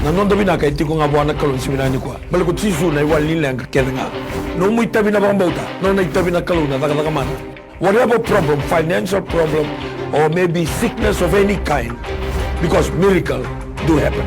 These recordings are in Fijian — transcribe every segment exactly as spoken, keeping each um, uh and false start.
Na noda vinaka e tiko ga vua na Kalou ni siga vinaka nikua. Baleta ko Jisu na iwali ni leqa kece ga. Nomu itavi na vakabauta, nona itavi na Kalou na cakacaka mana. Whatever problem, financial problem, or maybe sickness of any kind, because miracle do happen.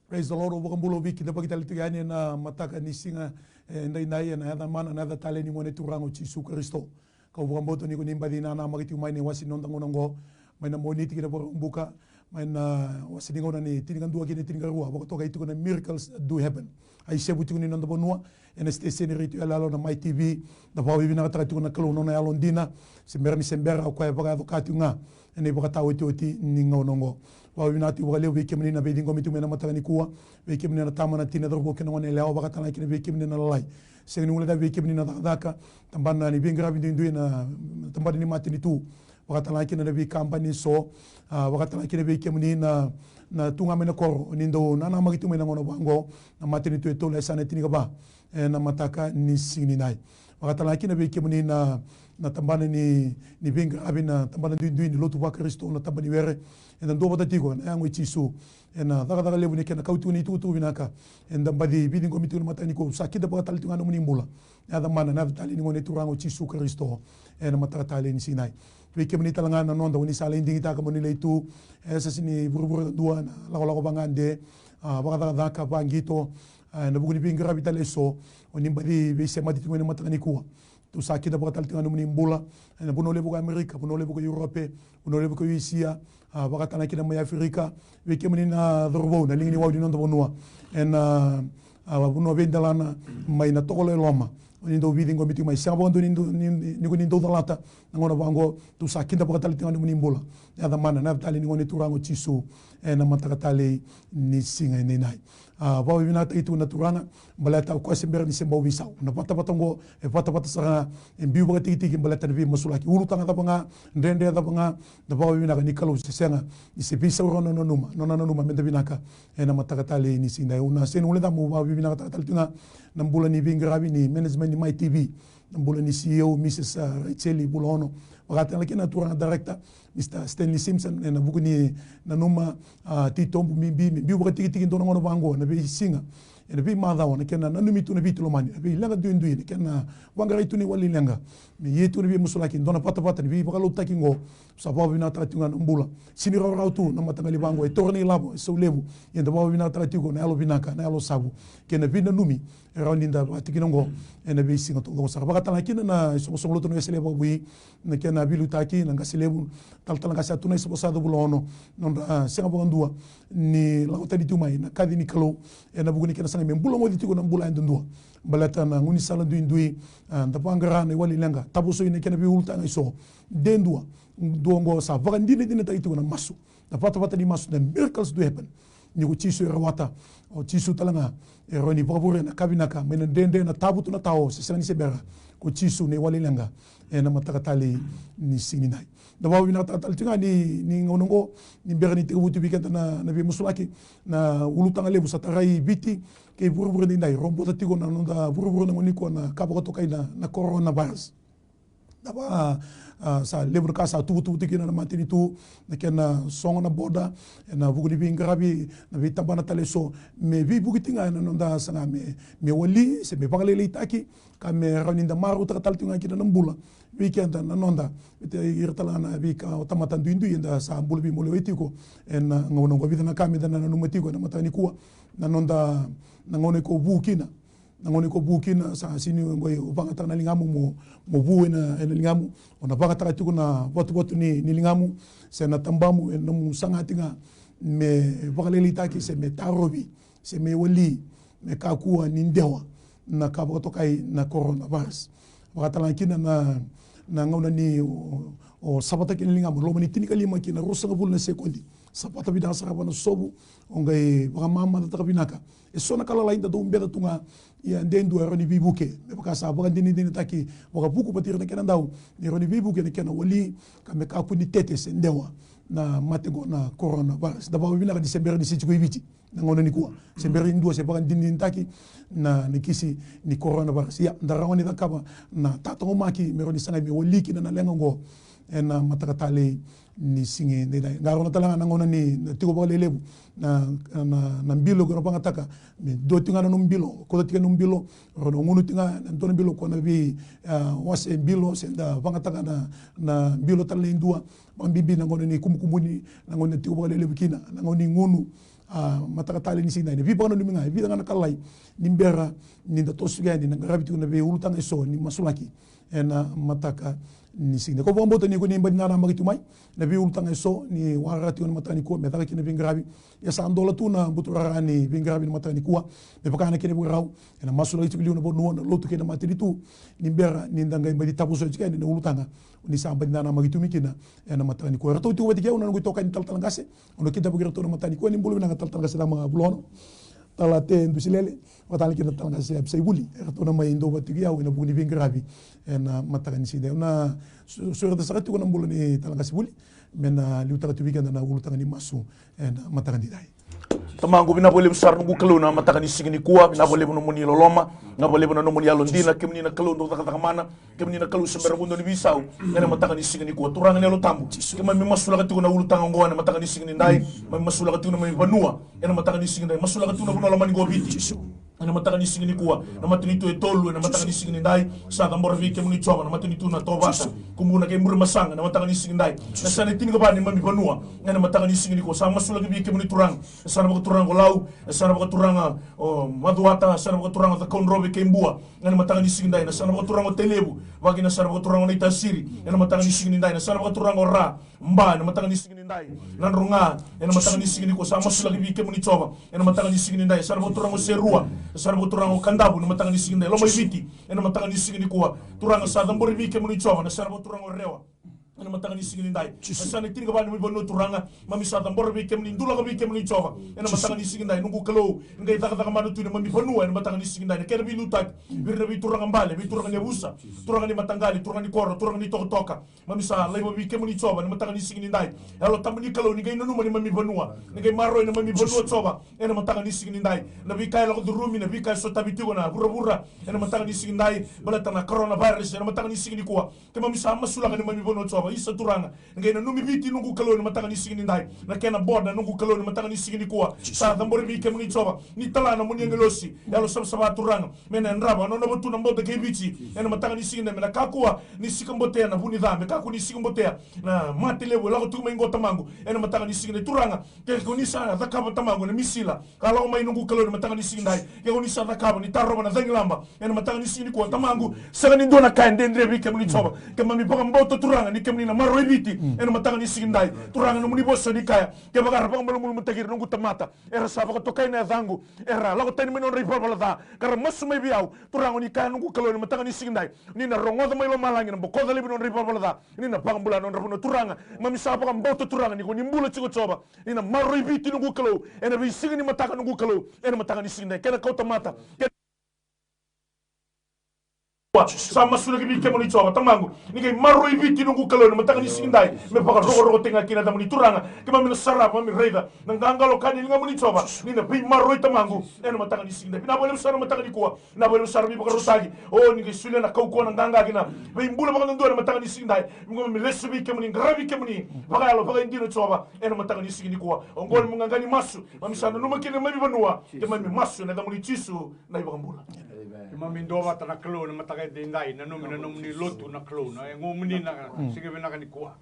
Praise the Lord, au vakabula, au veikidavaki tale tiko yani ena mataka ni siga edaidai, ena yaca mana, na yaca talei ni Gone Turaga o Jisu Karisito. Kau vakabauta ni ko ni baci nanamaki tiko mai na iwase ni noda gauna oqo, mai na Moniti ki na Vakaraubuka, mai na wase ni gauna ni tinikadua ki na tinikarua, vakatokai tiko na Miracles Do Happen. A isevu tiko ni noda vanua, ena siteseni retio yaloyalo na Mai T V, da vakavinavinakataka tiko na Kalou na nona yalodina, se bera ni se bera, o koya e vakayaco ka tiko ga ena ivakataotioti ni gauna oqo. Vakavinavinaka tiko vakalevu vei kemuni na veiciqomi tiko mai ena mataka nikua, vei kemuni na tama, na tina, cauravou kei na goneyalewa, vakatalega kina vei kemuni na lalai. Sega ni guilecavi vei kemuni na cakacaka, tabana ni veiqaravi duidui, na tabana ni matanitu, vakatalega kina na veikabani eso, a, vakatalega kina vei kemuni na, na tu ga mai na koro, ni dau nanamaki tu mai na gauna vaqo, na matanitu e tolu, e sa na tinikava ena mataka ni siga nidai. Vakatalega kina vei kemuni na, na tabana ni, ni veiqaravi, na tabana duidui ni lotu vaKarisito, na taba ni were, eda duavata tiko ena yago i Jisu ena cakacaka levu ni kena kau tiko na itukutuku vinaka. Eda baci veiciqomi tiko na mataka nikua, au sa kidavaka tale tiko ga nomuni bula. Na yaca mana, na yaca talei ni Gone Turaga o Jisu Karisito, ena mataka talei ni siga nidai. Vei kemuni talega na noda, o ni sa lai digitaka mo ni lai tu, e sa sega ni vuravura kadua, na lakolako vagade, a, vakacakacaka, vaqito, a, ena vuku ni veiqaravi tale eso, o ni baci veisemati tiko mai na mataka nikua. Au sa kidavaka tale tiko ga nomuni bula, ena vanua levu ko Amerika, vanua levu ko Europe, vanua levu ko Esia, a, vakatalega kina mai Afrika, vei kemuni na cauravou, na liga ni wau ni noda vanua, ena, a, vanua veidelana, mai na Tokolo e Loma, o ni dau veiciqomi tiko mai, sega vakadua ni dau, ni, ni, ni ko ni dau calata na gauna vaqo, au sa kidavaka tale tiko ga nomuni bula. Na yaca mana, na yaca talei ni Gone Turaga o Jisu, ena mataka talei ni siga nidai. A, vakavinavinakataki tiko na Turaga, baleta o koya se bera ni se bau veisau. Na vatavata oqo, e vatavata sara ga, e biu vakatikitiki baleta na veimasulaki. Ulutaga cava ga, dredre cava ga, na vakavinavinaka ni Kalou se sega ni se veisau rawa na nona nanuma, nona nanuma meda vinaka ena mataka talei ni siga nidai. Au na sega ni guileca, meu vakavinavinakataka tale tiko ga na bula ni veiqaravi ni management ni Mai T V, na bula ni C E O, Mrs, a, Rachel Vulaono, vakatalega kina na turaga director, Mr Stanley Simpson, ena vuku ni nanuma, a, titobu bibi me biu vakatikitiki e dua na gauna vaqo, na veisiga, ena veimacawa, na kena nanumi tu na veitulomani, na veileqa duidui, na kena vaqarai tu na iwali ni leqa, me ia tu na veimasulaki, dua na vatavata ni veivakalotutaki oqo. Sa vakavinavinakataka tiko ga na bula. Sega ni rawarawa tu na mataqali vaqo, e taura na ilavo, e sau levu, ia da vakavinavinakataka tiko na yalo vinaka, na yalo savu, kei na veinanumi e rawa ni da vakatikina oqo ena veisiga taucoko sara. Vakatalega kina na isoqosoqo lotu na Wesele vakavoui, na kena veiliutaki na qase levu, talatala qase Atunai Savosaco Vulaono, nodra, a, sega vakadua ni lako tani tu mai na kaci ni Kalou, ena vuku ni kena sagai me bulagoci tiko na bula yadudua. Baleta na gaunisala duidui, a, da vaqara na iwali ni leqa, tavosoi na kena veiulutaga eso. De dua, dua oqo sa vakadinadinataki tiko na masu, na vatavata ni masu, na miracles do happen. Ni ko Jisu e rawata, o Jisu talega e rawa ni vakavurea na ka vinaka mai na dredre, na tavutu, na tao, se sega ni se bera, ko Jisu na iwali ni leqa ena mataka talei ni siga nidai. Da vakavinavinakataka tale tiko ga ni, ni gauna oqo, ni bera ni tekivu tu vei keda na, na veimasulaki, na ulutaga levu sa tarai Viti kei vuravura nidai, robota tiko na noda vuravura na gauna nikua na ka vakatokai na, na coronavirus. Na va, a, sa levu na ka sa tuvatuva tiko kina na matanitu, na kena sogo na boda, ena vuku ni veiqaravi, na veitabana tale eso, me veivuke tiko ga ena noda saga me, me wali, se me vakalailaitaki, ka me rawa ni da marautaka tale tiko ga kina na bula vei keda na noda, vei ira tale ga na veika o tamata duidui eda sa bula veimaliwai tiko ena gauna oqo. Vica na ka meda na nanuma tiko ena mataka nikua, na noda, na gauna iko vu kina, na gauna iko vu kina, sa sega ni qai o vagataka na ligamu mo, mo vu ena, ena ligamu, o na vagataka tiko na vatuvatu ni, ni ligamu, se na tabamu, ena nomu saga tiko ga me vakalailaitaki, se me tarovi, se me wali, me kakua ni dewa na ka vakatokai na coronavirus. Vakatalega kina na, na gauna ni o, o savata kina na ligamu, loma ni tinikalima ki na ruasagavulu na sekodi, savata vinaka sara vua na sovu, o qai vakamamacataka vinaka. E so na ka lalai da dau beca tu ga, ia de dua e rawa ni veivuke, me vaka sa vakadinadinataki vakavuku vata ira na kena dau, ni rawa ni veivuke na kena wali, ka me kakua ni tete se dewa na mate qo na coronavirus. Da vakavinavinaka ni se bera ni se tiko i Viti na gauna nikua, se bera ni dua se vakadinadinataki na, na kisi ni coronavirus. Ia, da rawa ni cakava na tataqomaki me rawa ni sagai me wali kina na leqa oqo. ena mataka talei ni siga edaidai. Qarauna tale ga na gauna ni na tiko vakalelevu na, na, na bilo ko na vagataka me dua tiko ga na nomu bilo, kauta tiko na nomu bilo, o na gunu tiko ga na dua na bilo ko na vei, a, wase bilo se da vagataka na, na bilo tale ni dua. Vakabibi na gauna ni kumukumuku ni, na gauna ni tiko vakalelevu kina, na gauna ni gunu, a, mataka talei ni siga edaidai. Na veivakananumi ga, e vica ga na kalai ni bera ni da toso yani na qaravi tiko na veiulutaga eso ni masulaki ena mataka ni siga edaidai. Ko vakabauta ni ko ni badi nanamaki tu mai na veiulutaga eso ni waraka tiko na mataka nikua me caka kina na veiqaravi. Ia sa dola tu na buturara ni veiqaravi na mataka nikua. Me vaka na kena vakarau, ena masulaki tiko liu na vanua, na lotu kei na matanitu ni bera ni da qai badi tavuso tiko yani na ulutaga ni sa badi nanamaki tu mai kina ena mataka nikua. Eratou tiko vata kei au na noqu itokani talatala qase. Au na kidavaki iratou na mataka nikua. Ni bula vinaka talatala qase Cama Vulono, tala Te Dusilele, vakatale kina talatala qase Apisai Vuli. Eratou na mai dau vata tiko i au ena vuku ni veiqaravi ena mataka ni siga edaidai. Au na su-, sureta sara tiko na bula ni talatala qase Vuli me na liutaka tu vei keda na ulutaga ni masu ena mataka edaidai. Tamaqu, vinaka vakalevu sara noqu Kalou na mataka ni siga nikua. Vinaka vakalevu nomuni loloma, vinaka vakalevu na nomuni yalodina. Kemuni na Kalou dau cakacaka mana, kemuni na Kalou se bera vuqa ni veisau. Ena mataka ni siga nikua, Turaga na Yalo Tabu, keimami masulaka tiko na ulutaga oqo ena mataka ni siga nidai. Keimami masulaka tiko na neimami vanua ena mataka ni siga nidai. Masulaka tiko na vanua lomani qo o Viti ena mataka ni siga nikua. Na matanitu e tolu ena mataka ni siga nidai sa cabora vei kemuni Jiova, na matanitu na Tovata, Kubuna kei Burebasaga ena mataka ni siga nidai. Na yasana e tinikava neimami vanua ena mataka ni siga nikua sa masulaki vei kemuni Turaga. Yasana vakaturaga o Lau, yasana vakaturaga o Macuata, yasana vakaturaga o Cakaudrove kei Bua ena mataka ni siga nidai. Na yasana vakaturaga o Tailevu, vaka kina na yasana vakaturaga o Naitasiri ena mataka ni siga nidai. Na yasana vakaturaga o Ra, Ba, ena mataka ni siga nidai. Nadroga, ena mataka ni siga nikua sa masulaki vei kemuni Jiova ena mataka ni siga nidai. Yasana vakaturaga o Serua, yasana vakaturaga o Kadavu ena mataka ni siga nidai. Lomaiviti ena mataka ni siga nikua, Turaga sa cabori vei kemuni Jiova na yasana vakaturaga o Rewa ena mataka ni siga nidai. Na yasana e tinikava neimami vanua Turaga, keimami sa cabora vei kemuni, dulaka vei kemuni Jiova ena mataka ni siga nidai. Noqu Kalou, ni qai cakacaka mana tu neimami vanua ena mataka ni siga nidai. Na kena veiliutaki vei ira na veituraga bale, veituraga ni yavusa, turaga ni mataqali, turaga ni koro, turaga ni tokatoka, keimami sa laiva vei kemuni Jiova ena mataka ni siga nidai. Yalo Tabu ni Kalou, ni qai nanuma neimami vanua, ni qai maroroi neimami vanua Jiova ena mataka ni siga nidai. Na veika e lako curumi, na veika e sotavi tiko na vuravura ena mataka ni siga nidai, baleta na coronavirus ena mataka ni siga nikua, keimami sa masulaka neimami vanua Jiova. Isa Turaga, ni qai nanumi Viti noqu Kalou ena mataka ni siga nidai. Na kena border noqu Kalou ena mataka ni siga nikua sa cabori vei kemuni Jiova. Ni tala na nomuni agilosi yalo savasava Turaga me na yadrava, nona vatu na boda kei Viti ena mataka ni siga nidai, me na kakua ni sikabotea na vu ni ca, me kakua ni sikabotea na mate levu e lako tiko mai qo Tamaqu ena mataka ni siga nidai. Turaga, ke ko ni sa cakava Tamaqu na misila ka lako mai noqu Kalou ena mataka ni siga nidai, ke ko ni sa cakava ni tarova na cagilaba ena mataka ni siga nikua Tamaqu, sega ni dua na ka e dredre vei kemuni Jiova. Keimami vakabauta Turaga ni kemuni na maroroi Viti ena mataka ni siga nidai. Turaga, nomuni vosa ni kaya, kevaka era vakamalumalumutaki ira noqu tamata, era sa vakatokai na yacaqu, era lako tani mai na nodra ivalavala ca ka ra masu mai vei au, Turaga, o ni kaya noqu Kalou ena mataka ni siga nidai, ni na rogoca mai lomalagi, na bokoca laivi na nodra ivalavala ca, ni na vakabula na nodra vanua. Turaga, keimami sa vakabauta Turaga ni ko ni bula tiko Jiova, ni na maroroi Viti noqu Kalou ena veisiga ni mataka noqu Kalou ena mataka ni siga nidai. Kena kauta mata, kena sa masulaki vei kemuni Jiova Tamaqu, ni qai maroroi Viti noqu Kalou ena mataka ni siga nidai, me vakarokorokotaki ga kina na yacamuni Turaga. Keimami na sarava, keimami raica na qaqalo ka ni ligamuni Jiova, ni na veimaroroi Tamaqu ena mataka ni siga nidai. Vinaka vakalevu sara na mataka nikua. Vinaka vakalevu sara na veivakarautaki. O, ni qai solia na kaukauwa, na qaqa kei na veibula vakadodonu ena mataka ni siga nidai. Keimami lesu vei kemuni, qaravi kemuni vakayalo, vakaidina Jiova ena mataka ni siga nikua. Oqo na nomu qaqa ni masu, keimami sa nanuma kina neimami vanua, keimami masu ena yacamuni Jisu na iVakabula. Keimami duavata na Kalou ena mataka edaidai, nanumi na nomuni lotu na Kalou, na yagomuni na siga vinaka nikua.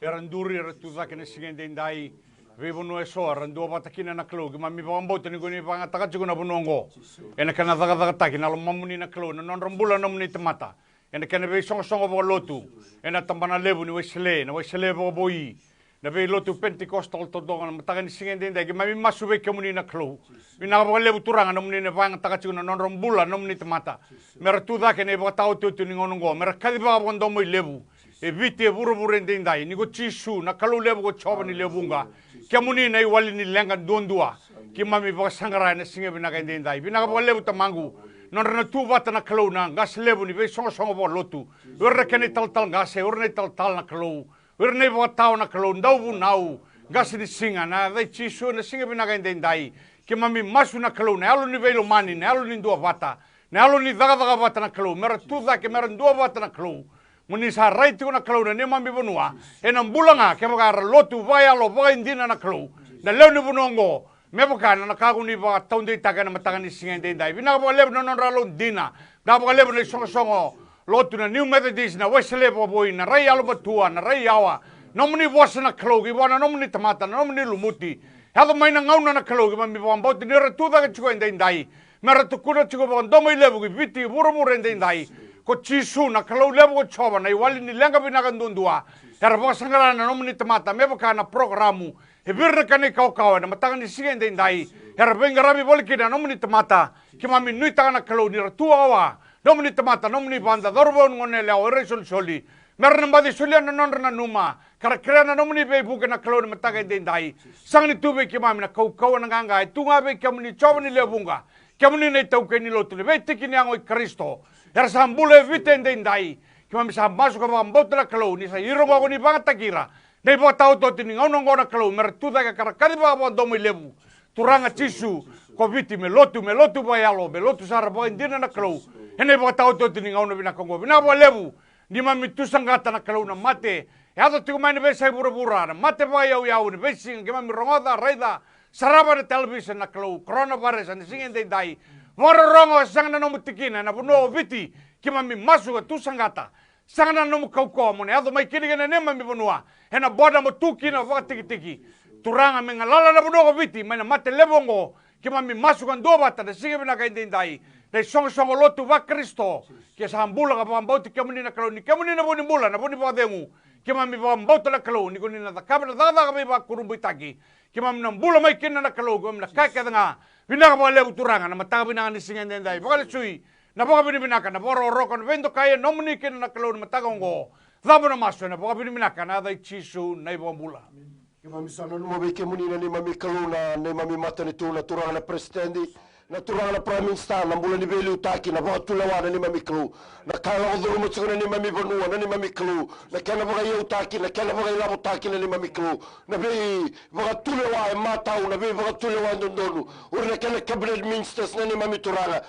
Era duri, era tu cake na siga edaidai. Veivanua eso era duavata kina na Kalou, keimami vakabauta ni ko ni vakayagataka tiko na vanua oqo ena kena cakacakataki na lomamuni na Kalou, na nodra bula na nomuni tamata ena kena veisoqosoqo vakalotu ena tabana levu ni Wesele, na Wesele vakavoui, na veilotu Pentecostal tautoga. Na mataka ni siga edaidai keimami masu vei kemuni na Kalou. Vinaka vakalevu Turaga nomuni na vakayagataka tiko na nodra bula na nomuni tamata, me ra tu cake ena ivakataotioti ni gauna oqo, me ra kacivaka vakadomoilevu e Viti, e vuravura edaidai. Ni ko Jisu na Kalou levu, ko Jiova ni lewe vuqa, kemuni na iwali ni leqa duadua. Keimami vakasaqara ena siga vinaka edaidai. Vinaka vakalevu Tamaqu, nodra na tu vata na Kalou na qase levu ni veisoqosoqo vakalotu, o ira na kena italatala qase, o ira na italatala na Kalou, o ira na ivakatawa na Kalou, dauvunau, qase ni siga, na yaca i Jisu ena siga vinaka edaidai. Keimami masu na Kalou, na yalo ni veilomani, na yalo ni duavata, na yalo ni cakacaka vata na Kalou, me ra tu cake, me ra duavata na Kalou. Mo ni sa rai tiko na Kalou na neimami vanua ena bula ga kevaka era lotu vakayalo vakaidina na Kalou na lewe ni vanua oqo. Me vaka na ka ko ni vakataudeitaka ena mataka ni siga edaidai. Vinaka vakalevu na nodra yalodina. Vinaka vakalevu na isoqosoqo lotu na New Methodist, na Wesley vakavoui, na rai yalomatua, na rai yawa. Nomuni vosa na Kalou ki vua na nomuni tamata, na nomuni lumuti. Yaco mai na gauna na Kalou keimami vakabauta ni ra tu cake tiko edaidai. Me ra tukuna tiko vakadomoilevu ki Viti, vuravura edaidai. Ko Jisu na Kalou levu, ko Jiova na iwali ni leqa vinaka duadua. Era vakasaqara na nomuni tamata me vaka na porokaramu e vei ira na kena ikaukau ena mataka ni siga edaidai. Era veiqaravi voli kina na nomuni tamata. Keimami nuitaka na Kalou ni ra tu wawa nomuni tamata, nomuni vada, cauravou, na gone yalewa, ira isolisoli. Me ra na baci solia na nodra nanuma ka ra kerea na nomuni veivuke na Kalou ena mataka edaidai. Sega ni tu vei keimami na kaukauwa, na qaqa, e tu ga vei kemuni Jiova ni lewe vuqa. Kemuni na itaukei ni lotu, na veitiki ni yago i Karisito. Era sa bula e Viti edaidai. Keimami sa masu ka vakabauta na Kalou ni sa ira oqo ko ni vakayagataki ira na ivakataotioti ni gauna oqo na Kalou, me ra tu cake ka ra kacivaka vakadomoilevu. Turaga Jisu, ko Viti me lotu, me lotu vakayalo, me lotu sara vakaidina na Kalou. Ena ivakataotioti ni gauna vinaka oqo, vinaka vakalevu. Neimami tu saqata na Kalou na mate e yaco tiko mai na veiyasai vuravura, na mate vakayauyau ena veisiga keimami rogoca, raica, sarava ena television na Kalou, coronavirus ena siga edaidai. Vakarorogo, e sega na nomu tikina ena vanua o Viti. Keimami masu ka tu saqata. Sega na nomu kaukauwa mo na yaco mai kina ki na neimami vanua ena border mo tu kina vakatikitiki. Turaga, me galala na vanua ko Viti mai na mate levu oqo. Keimami masu ka duavata na siga vinaka edaidai, na isoqosoqo lotu vaKarisito. Ke sa bula ka vakabauti kemuni na Kalou, ni kemuni na vu ni bula, na vu ni vakacegu. Keimami vakabauta na Kalou ni ko ni na cakava na cakacaka veivakurabuitaki. Keimami na bula mai kina na Kalou, keimami na kaya kece ga, vinaka vakalevu Turaga na mataka vinaka ni siga edaidai. Vakalesui na vakavinavinaka, na vakarokoroko, na veidokai e nomuni kina na Kalou na mataka oqo. Cava na masu ena vakavinavinaka ena yaca i Jisu na iVakabula. Keimami sa nanuma vei kemuni na neimami Kalou na neimami matanitu, na turaga na peresitedi, na turaga na prime minister, na bula ni veiliutaki, na vakatulewa na neimami Kalou, na ka e lako curuma tiko na neimami vanua na neimami Kalou, na kena vakaiyautaki, na kena vakailavotaki na neimami Kalou, na veivakatulewa e matau, na veivakatulewa e dodonu, o ira na kena cabinet ministers na neimami Turaga.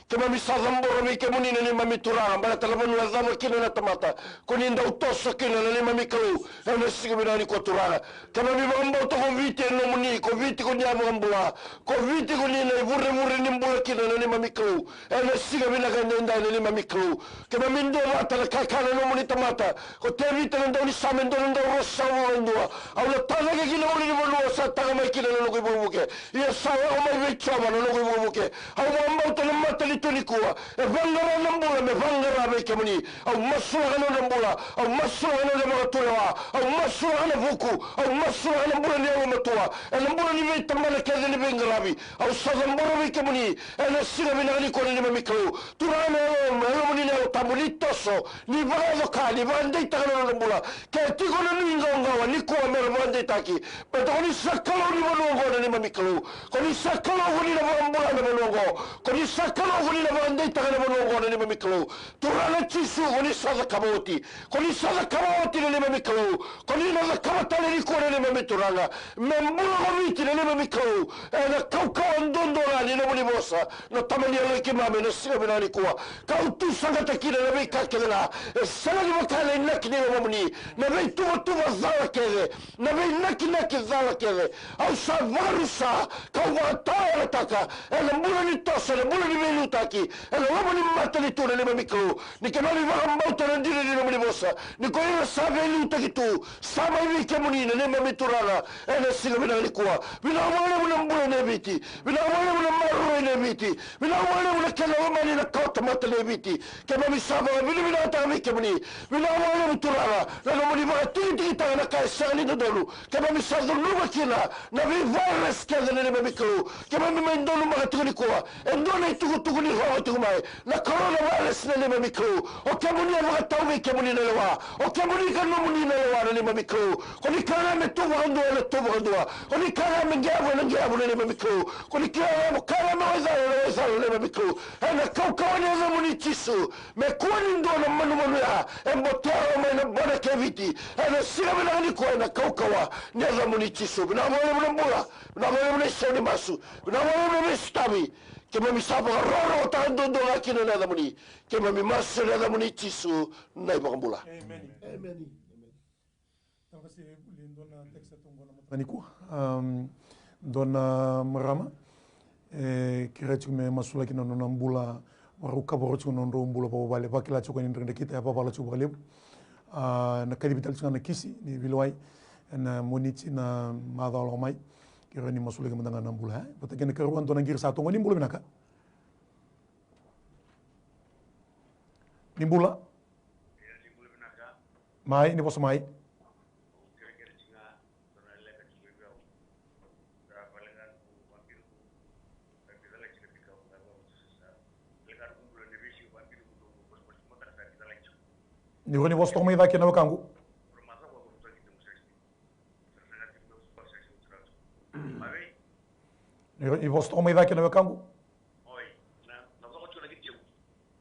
Keimami sa cabora vei kemuni na neimami Turaga, baleta na vanua e cava kina na tamata, ko ni dau toso kina na neimami Kalou ena siga vinaka nikua Turaga. Keimami vakabauta ko Viti e nomuni, ko Viti ko ni a vakabula, ko Viti ko ni na ivurevure ni bula kina na neimami Kalou. Ena siga vinaka edaidai na neimami Kalou, keimami duavata na ka e kaya na nomuni tamata ko Tevita na daunisame dua na drau ruasagavulu ka dua. Au na tacake ki na ulunivanua sa taka mai kina na noqu ivukevuke. Ia sa lako mai vei Jiova na noqu ivukevuke. Au vakabauta na matanitu nikua e vaqara na bula me vaqara vei kemuni. Au masulaka na nodra bula, au masulaka na nodra vakatulewa, au masulaka na vuku, au masulaka na bula ni yalomatua, ena bula ni veitabana kece ni veiqaravi. Au sa cabora vei kemuni ena siga vinaka nikua na neimami Kalou. Turaga na Yalo, na Yalomuni na Yalo Tabu, ni toso, ni vakayaco ka, ni vakadeitaka na nodra bula. Ke tiko na nuiqawaqawa nikua me ra vakadeitaki. Baleta ko ni sa Kalou ni vanua oqo na neimami Kalou. Ko ni sa Kalou ko ni na vakabula na vanua oqo. Ko ni sa Kalou ko ni na vakadeitaka na vanua oqo na neimami Kalou. Turaga Jisu, ko ni sa cakava oti. Ko ni sa cakava oti na neimami Kalou. Ko ni na cakava tale nikua na neimami Turaga. Me bula ko Viti na neimami Kalou ena kaukauwa duadua ga ni nomuni vosa na Tama ni yalo i keimami ena siga vinaka nikua. Kau tu saqata kina na veika kece ga e sega ni vaka na inaki ni lomamuni, na veituvatuva cala kece, na veinakinaki cala kece. Au sa vakarusa, kau vakatawayagataka ena bula ni toso, ena bula ni veiliutaki, ena loma ni matanitu na neimami Kalou. Ni keimami vakabauta na dina ni nomuni vosa ni ko ira sa veiliutaki tu, sa mai vei kemuni na neimami Turaga ena siga vinaka nikua. Vinaka vakalevu na bula nei Viti. Vinaka vakalevu na maroroi nei Viti. Vinaka vakalevu na kena lomani na kawatamata nei Viti. Keimami sa vakavinavinakataka vei kemuni. Vinaka vakalevu Turaga na nomuni vakatikitikitaka na ka e sega ni dodonu. Keimami sa cudruva kina na veivairasi kece na neimami Kalou. Keimami mai donumaka tiko nikua e dua na itukutuku ni rogo tiko mai, na coronavirus na neimami Kalou. O kemuni a vakatau vei kemuni na lewa. O kemuni ka nomuni na lewa na neimami Kalou. Ko ni kaya ga me tu vakadua ena tu vakadua. Ko ni kaya ga me qevu ena qevu na neimami Kalou. Ko ni kaya ga me, kaya ga me waicala ena waicala na neimami Kalou. Ena kaukauwa ni yacamuni Jisu, me kua ni dua na manumanu ya e botea mai na bona kei Viti. Ena siga vinaka nikua ena kaukauwa ni yacamuni Jisu. Vinaka vakalevu na bula. Vinaka vakalevu na isau ni masu. Vinaka vakalevu na veisotavi. Keimami sa vakarokorokotaka duadua ga kina na yacamuni. Keimami masu ena yacamuni Jisu na iVakabula. Emeni. Emeni. Tala kasi e vuli dua na text e toqo na mataka nikua. Am, dua na marama e kerea tiko me masulaki na nona bula, vakarau kavoro tiko na nodrau bula vakavuvale, vakila tiko ni dredrekita, e vavala tiko vakalevu. A, na kacivi tale tiko ga na kisi ni veilewai ena Moniti na macawa lako mai. Kerea ni masulaki mada ga na bula, e? Vata kei na karua, dua na qiri sa toqo. Ni bula vinaka. Ni bula. Mai, ni vosa mai. Ni rua ni vosa toka mai cake na wekaqu. Ni rua ni vosa toka mai cake na wekaqu.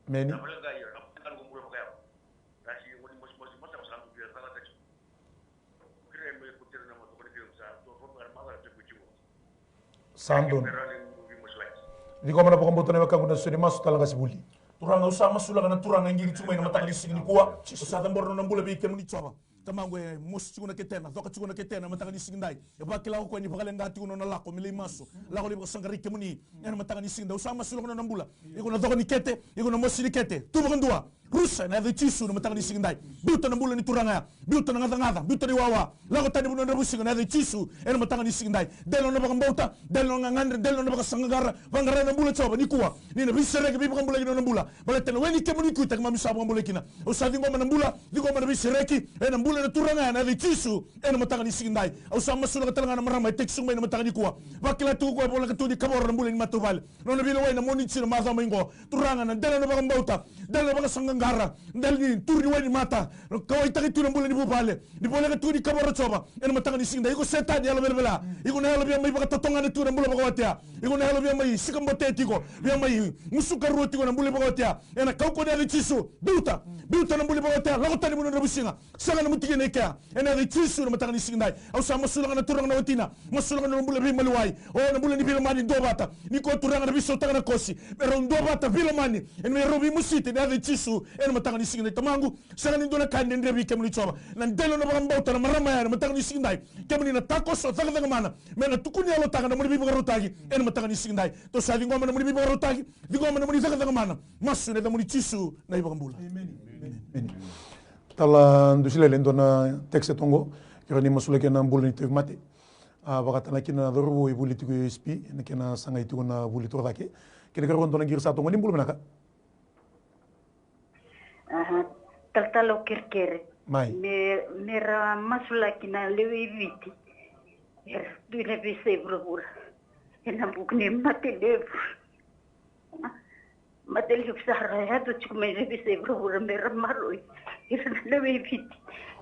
Meni. Sa donu. Ciqoma na vakabauta na wekaqu na soli masu tale qasi vuli. Turaga, au sa masulaka na Turaga e qiri tu mai na mataka ni siga nikua. Au sa cabora na nona bula vei kemuni Jiova. Tamaqu, e mosi tiko na ketena, coka tiko na ketena ena mataka ni siga edai. E vakila o koya ni vakaleqa tiko na nona lako me lai masu, lako lai vakasaqarai kemuni ena mataka ni siga edai. Au sa masulaka na nona bula. Iko na coka ni kete, iko na mosi ni kete. Tu vakadua. Rusa ena yaca i Jisu ena mataka ni siga edai. Biuta na bula ni turaga ya. Biuta na gacagaca, biuta na iwawa. Lako tani vanua dravuisiga ena yaca i Jisu ena mataka ni siga edai. Dela na nona vakabauta, dela na nona gagadre, dela na nona vakasaqaqara. Vaqara na bula Jiova nikua. Ni na veisereki, veivakabulai na nona bula. Baleta na we ni kemuni kuita keimami sa vakabulai kina. Au sa ciqoma na bula, ciqoma na veisereki ena bula na turaga ya ena yaca i Jisu ena mataka ni siga edai. Au sa masulaka tale ga na marama e text mai ena mataka nikua. Vakila tiko o koya voleka tu ni kavoro na bula ni matavuvale. Nona veilewai ena Moniti na macawa mai qo. Turaga, na dela na vakabauta, dela na vakasaqaqara, dela ni turi ni wainimata, na kauwaitaki tu na bula ni vuvale. Ni voleka tu ni kavoro Jiova ena mataka ni siga edai. Iko Setani, yalo velavela. Iko na yalo via mai vakatotogana tiko na bula vakawati ya. Iko na yalo via mai sikabote tiko, via mai musukarua tiko na bula vakawati ya. Ena kaukauwa ni yaca i Jisu. Biuta, biuta na bula vakawati ya. Lako tani vanua dravuisiga. Sega na mutikina i kea. Ena yaca i Jisu ena mataka ni siga edai. Au sa masulaka na turaga na watina. Masulaka na nona bula veimaliwai. O na bula ni veilomani duavata. Ni koya Turaga na veisautaka na kosi. Me rau duavata veilomani. Ena me rau veimositi ena yaca i Jisu ena mataka ni siga edai. Tamaqu, sega ni dua na ka e dredre vei kemuni Jiova. Na dela na vakabauta na marama ya ena mataka ni siga edai. Kemuni na takoso, cakacaka mana. Me na tukuni yalotaka na nomuni veivakarautaki ena mataka ni siga edai. Tou sa ciqoma na nomuni veivakarautaki. Ciqoma na nomuni cakacaka mana. Masu ena yacamuni Jisu na iVakabula. Emeni. Tala Dusilele, dua na text e toqo. Kerea ni masulaki ena bula ni tauvimate. A, vakatana kina na cauravou e vuli tiko e S P ena kena sagai tiko na vuli torocake. Kena karua, dua na qiri sa toqo. Ni bula vinaka. Aha, talatala, au kerekere. Mai. Me, me ra masulaki na lewe i Viti. Era tu ena veiyasai vuravura. Ena vuku ni mate levu. Mate levu sa ra yaco tiko mai na veiyasai vuravura me ra maroroi. Ira na lewe i Viti.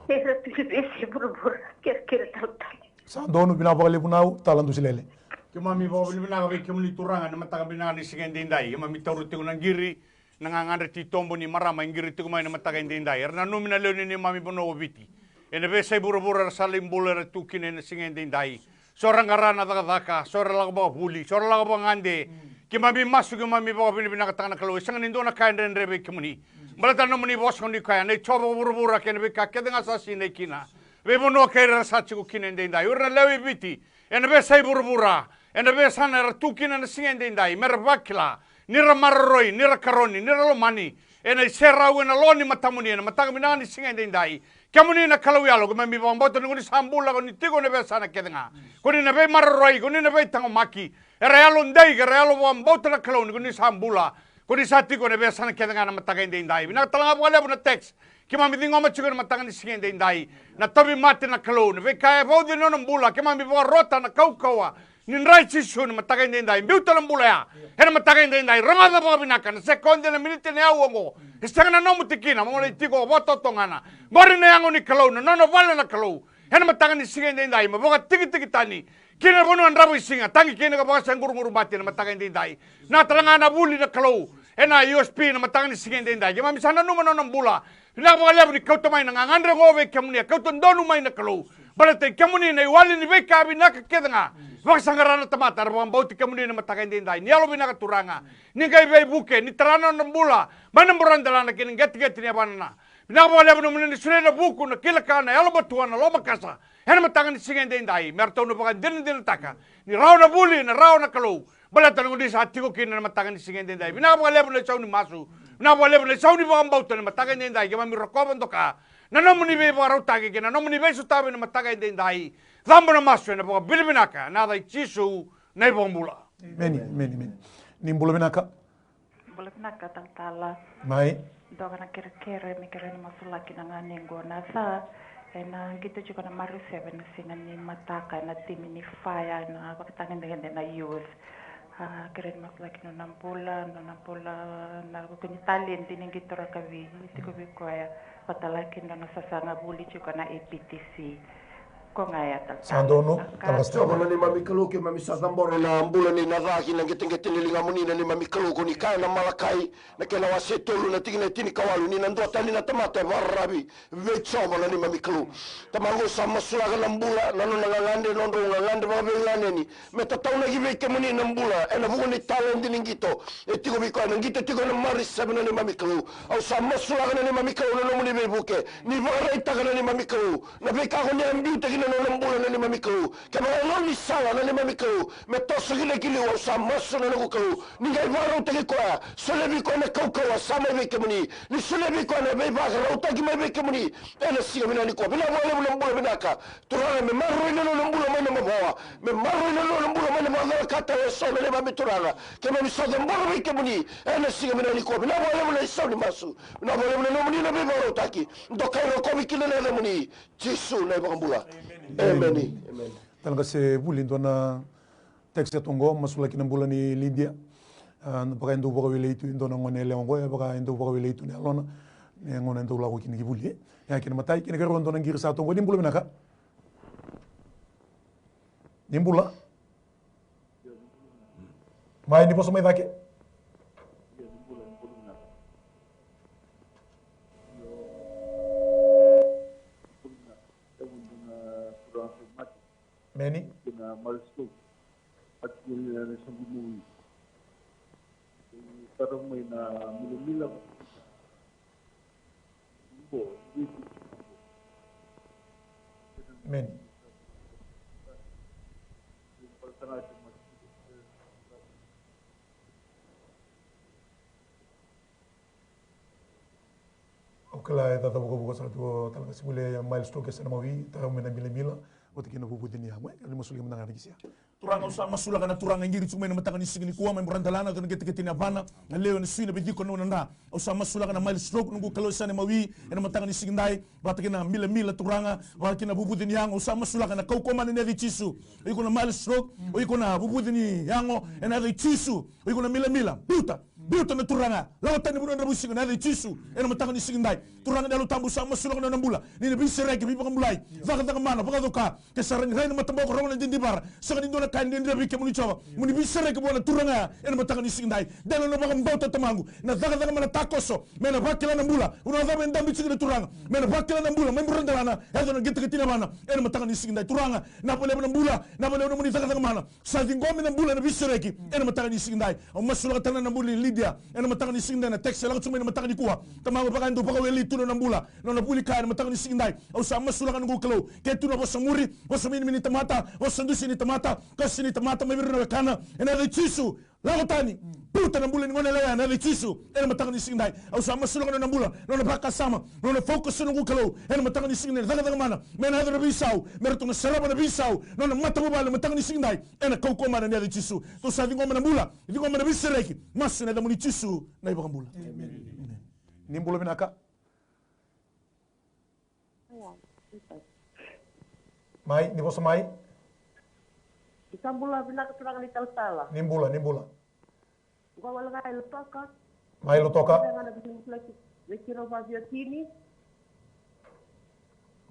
Era tu ena veiyasai vuravura. Kerekere talatala. Sa donu, vinaka vakalevu na tala Dusilele. Keimami vakavinavinaka vei kemuni Turaga ena mataka vinaka ni siga edaidai. Keimami taura tiko na qiri, na gagadre titobu ni marama e qiri tiko mai na mataka edaidai. Era nanumi na lewe ni neimami vanua o Viti. Ena veiyasai vuravura era sa lai bula, era tu kina ena siga edaidai. So era qara na cakacaka, so era lako vakavuli, so era lako vakagade. Keimami masu, keimami vakavinavinakataka na Kalou. E sega ni dua na ka e dredre vei kemuni. Baleta na nomuni vosa ni kaya, na i Jiova ko vuravura kei na veika kece ga sa sinai kina. Veivanua kei ira era sa tiko kina edaidai. O ira na lewe i Viti ena veiyasai vuravura, ena veiyasana era tu kina ena siga edaidai, me ra vakila ni ra maroroi, ni ra karoni, ni ra lomani ena iserau ena lo ni matamuni ena mataka vinaka ni siga edaidai. Kemuni na Kalou yalo, keimami vakabauta ni ko ni sa bula, ko ni tiko ena veiyasana kece ga. Ko ni na veimaroroi, ko ni na veitaqomaki. Era yalodei, era yalo vakabauta na Kalou ni ko ni sa bula. Ko ni sa tiko ena veiyasana kece ga ena mataka edaidai. Vinaka tale ga vakalevu na text. Keimami ciqoma tiko ena mataka ni siga edaidai. Na tauvimate na Kalou, na veika e vauci ena nona bula, keimami vakarota na kaukauwa ni dra i Jisu ena mataka edaidai. Biuta na bula ya ena mataka edaidai. Rogoca vakavinaka na sekodi, na miniti, na aua oqo. E sega na nomu tikina, mo lai tiko vakatotogana. Qori na yago ni Kalou, na nona vale na Kalou. Ena mataka ni siga edaidai, mo vakatikitiki tani ki na vanua dravuisiga, tagi kina ka vakasaquruguru bati ena mataka edaidai. Na tale ga na vuli na Kalou ena U S P ena mataka ni siga edaidai. Keimami sa nanuma na nona bula. Vinaka vakalevu ni kauta mai na gagadre oqo vei kemuni, a kauta donu mai na Kalou. Baleta i kemuni na iwali ni veika vinaka kece ga. Vakasaqara na tamata era vakabauti kemuni na mataka edaidai. Ni yalovinaka Turaga. Ni qai veivuke, ni tara na nona bula mai na buradalana kei na qeteqete ni yavana. Vinaka vakalevu na nomuni na solia na vuku, na kila ka, na yalomatua, na lomakasa ena mataka ni siga edaidai, me ratou na vakadinadinataka ni rawa na vuli, na rawa na Kalou. Baleta na gone sa tiko kina na mataka ni siga edaidai. Vinaka vakalevu na isau ni masu. Vinaka vakalevu na isau ni vakabauta na mataka edaidai. Keimami rokova doka na nomuni veivakarautaki kei na nomuni veisotavi na mataka edaidai. Cabo na masu ena vakavinavinaka ena yaca i Jisu na iVakabula. Emeni, emeni, emeni. Ni bula vinaka. Bula vinaka talatala. Mai. Doka na kerekere me kere ni masulaki na ganequ na ca. Ena qito tiko na Maris seven na siga ni mataka ena timi ni faya ena vakatagedegede na youth. A, kere ni masulaki nona bula, nona bula na vuku ni talenti ni qito rakavi tiko vei koya. Vatalaki nona sasaga vuli tiko na A P T C. Ko ga ya talatala. Sa donu. Ka- talatala. Jiova na neimami Kalou, keimami sa cabora na bula ni na ca ki na qeteqete ni ligamuni na neimami Kalou, ko ni kaya na Malakai na kena wase tolu na tikina e tinikawalu, ni na dua tani na tamata e vakararavi vei Jiova na neimami Kalou. Tamaqu, au sa masulaka na bula, na nona gagadre, na nodrau gagadre vakaveiganeni, me tataunaki vei kemuni na bula ena vuku ni talenti ni qito e tiko vei koya, na qito tiko ena Maris seven na neimami Kalou. Au sa masulaka na neimami Kalou na nomuni veivuke, ni vakaraitaka na neimami Kalou na veika ko ni a biutaki na nona bula na neimami Kalou. Kevaka e gaunisala na neimami Kalou me toso kina ki liu, au sa masu na noqu Kalou, ni qai vakarautaki koya, solia vei koya na kaukauwa sa mai vei kemuni, ni solia vei koya na veivakarautaki mai vei kemuni ena siga vinaka nikua. Vinaka vakalevu na bula vinaka. Turaga, me maroroi na nona bula mai na mavoa, me maroroi na nona bula mai na vakacalakataka eso na neimami Turaga. Keimami sa cabora vei kemuni ena siga vinaka nikua. Vinaka vakalevu na isau ni masu. Vinaka vakalevu na nomuni na veivakarautaki. Dokai rokovi kina na yacamuni, Jisu na iVakabula. Emeni. Emeni. Emeni. Tale ga se vuli dua na text e tu oqo, masulaki na bula ni Lidia. A, vaka e dau vakawelei tu e dua na gone yalewa oqo, e vaka e dau vakawelei tu na yalona. E gone e dau lako kina ki vuli, e. E a kina matai, kina karua dua na qiri sa tu oqo, ni bula vinaka. Ni bula. Mai, ni vosa mai cake. Meni. Amen. Au kila e caka vukavuka sara tu o Talakasi Vule, Miles Toke, Sena Mawi, tara mai na milamila, vata kei na vuvuci ni yago. E, ni masulaki mada ga na kisia. Turaga, au sa masulaka na turaga e qiri tiko mai na mataka ni siga nikua, mai Buradalana, na qeteqete ni yavana, na lewe, na sui, na veciko, na nona dra. Au sa masulaka na Miles Stroke, noqu Kalou, e Sena Mawi, ena mataka ni siga edai, vata kei na milamila, Turaga, vata kei na vuvuci ni yago. Au sa masulaka na kaukauwa mana ena yaca i Jisu. O iko na Miles Stroke, o iko na vuvuci ni yago, ena yaca i Jisu. O iko na milamila, biuta. Biuta na Turaga, lako tani na vanua dravuisiga ena yaca i Jisu. Ena mataka ni siga edai, Turaga na Yalo Tabu, sa masulaka na nona bula, ni na veisereki, veivakabulai, cakacaka mana, vakacoka. Ke sa rawa ni rai na mataboko, rogo na didivara, sega ni dua na ka e dredre vei kemuni Jiova. Mo ni veisereki vua na turaga ya ena mataka ni siga edai. Dela na vakabauta, Tamaqu, na cakacaka mana takoso, me na vakila na bula. Vanua cava e dabe tiko na turaga, me na vakila na bula mai Buradalana, yaco na qeteqete ni yavana ena mataka ni siga edai. Turaga, na vakalevu na bula, na vakalevu na nomuni cakacaka mana. Sa ciqomi na bula, na veisereki ena mataka ni siga edai. Au masulaka tale ga na bula ni Lidia ena mataka ni siga edai, na text e lako tu mai na mataka nikua. Tamaqu, vaka e dau vakawelei tu na nona bula, na nona vuli kaya ena mataka ni siga edai. Au sa masulaka, noqu Kalou, ke tu na vosa muri, vosa minimini ni tamata, vosa dusi ni tamata, kasi ni tamata mai vei ira na wekana, ena yaca i Jisu, lako tani. Biuta na bula ni gone yalewa ya ena yaca i Jisu ena mataka ni siga edai. Au sa masulaka na nona bula, na nona vakasama, na nona focus, noqu Kalou, ena mataka ni siga edai, na cakacaka mana, me na yaco na veisau, me ratou na sarava na veisau na nona matavuvale ena mataka ni siga edai. Ena kaukauwa mana ni yaca i Jisu. Tou sa ciqoma na bula, ciqoma na veisereki. Masu ena yacamuni Jisu na iVakabula. Amen. Ni bula vinaka. Mai, ni vosa mai. Ni sa bula vinaka turaga ni talatala. Ni bula, ni bula. Qo wale ga e Lautoka. Mai Lautoka. Vei ga na veimasulaki vei keirau vakaviotini.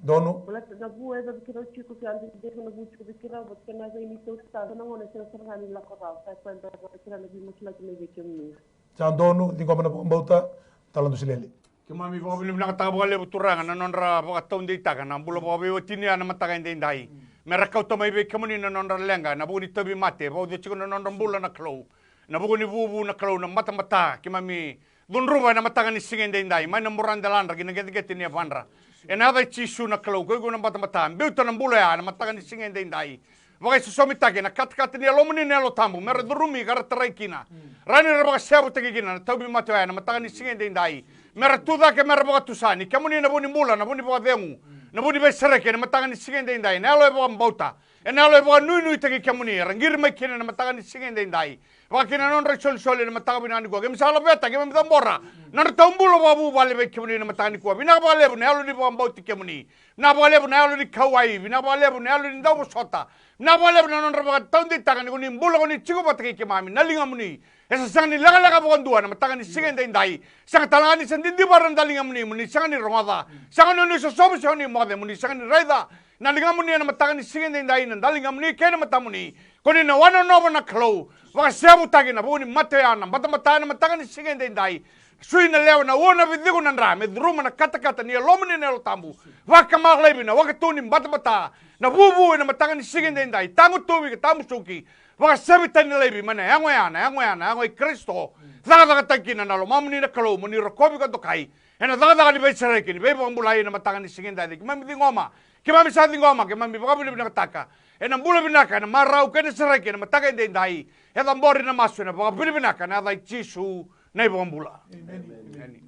Donu. Baleta na vu e yacovi keirau tiko, vei au dei na vu tiko vei keirau, vata kei na yaca i neitou tata, na gauna e sega sara ga ni lako rawa, sa koya e bera vata kei na veimasulaki mai vei kemuni. Sa donu, ciqoma na vakabauta, Tala Dusilele. Keimami vakavinavinakataka vakalevu Turaga na nodra vakataudeitaka na bula vakaveiwatini ya na mataka edaidai. Me ra kauta mai vei kemuni na nodra leqa, na vuku ni tauvimate, vauci tiko na nodra bula na Kalou. Na vuku ni vuvu na Kalou, na batabata, keimami cudruva ena mataka ni siga edaidai, mai na buradeladra ki na qeteqete ni yavadra. Ena yaca i Jisu na Kalou, ko iko na batabata, biuta na bula oya ena mataka ni siga edaidai. Vakaisosomitaki ena katakata ni Yalomuni na Yalo Tabu, me ra curumi ka ra tarai kina. Rawa ni ra vakasevutaki kina na tauvimate oya ena mataka ni siga edaidai. Me ra tucake, me ra vakatusa, ni kemuni na vu ni bula, na vu ni vakacegu, na vu ni veisereki ena mataka ni siga edaidai. Na yalo e vakabauta, ena yalo e vakanuinuitaki kemuni, era qiri mai kina ena mataka ni siga edaidai. Vakakina na nodra isolisoli ena mataka vinaka nikua. Keimami sa laveta, keimami cabora na nodra taubula vakavuvale vei kemuni ena mataka nikua. Vinaka vakalevu na yalo ni vakabauti kemuni. Vinaka vakalevu na yalo ni kauwai. Vinaka vakalevu na yalo ni dauvosota. Vinaka vakalevu na nodra vakataudeitaka ni ko ni bula, ko ni tiko vata kei keimami. Na ligamuni e sa sega ni lekaleka vakadua ena mataka ni siga edaidai. Sega tale ga ni sa didivara na daligamuni, mo ni sega ni rogoca. Sega ni o ni sosomi, sega ni moce, mo ni sega ni raica na ligamuni ena mataka ni siga edaidai, na daligamuni kei na matamuni. Ko ni na wanonova na Kalou. Vakasevutaki na vuku ni mate oya, na batabata ena mataka ni siga edaidai. Sui na lewe, na ua, na viciku, na dra, me curuma na katakata ni Yalomuni na Yalo Tabu. Vakamalavi na wakatu ni batabata, na vuvu ena mataka ni siga edaidai. Tagutuvi ka tamusuki. Vakasevi tani laivi mai na yago ya, na yago ya, na yago i Karisito. Cakacakataki kina na lomamuni na Kalou, mo ni rokovi ka dokai ena cakacaka ni veisereki, ni veivakabulai ena mataka ni siga edaidai. Keimami ciqoma, keimami sa ciqoma, keimami vakavinavinakataka ena bula vinaka, ena marau kei na sereki ena mataka edaidai. E cabori na masu ena vakavinavinaka ena yaca i Jisu na iVakabula. Emeni. Emeni.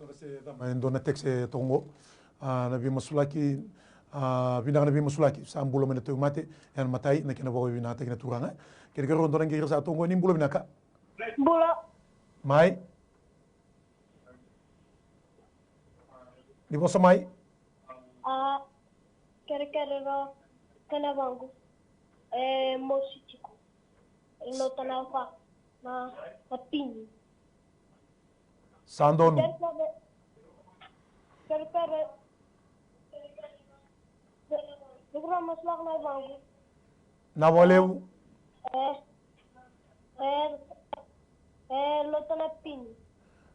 Ora se cama e dua na text e toka qo. A, na veimasulaki, a, vinaka na veimasulaki. Sa bula mai na tauvimate, ena matai, na kena vakavinavinakataki na Turaga. Kerekere, dua na qiri sa toka qo, ni bula vinaka. Bula. Mai. Ni vosa mai. A, kerekere ro, kena vangu. E, mosi tiko. Lota na va, na, na pini. Sa donu. Kerekere, kerekere. Nukura masulaka na vangu. Na vakalevu. E, e, e, lota na pini.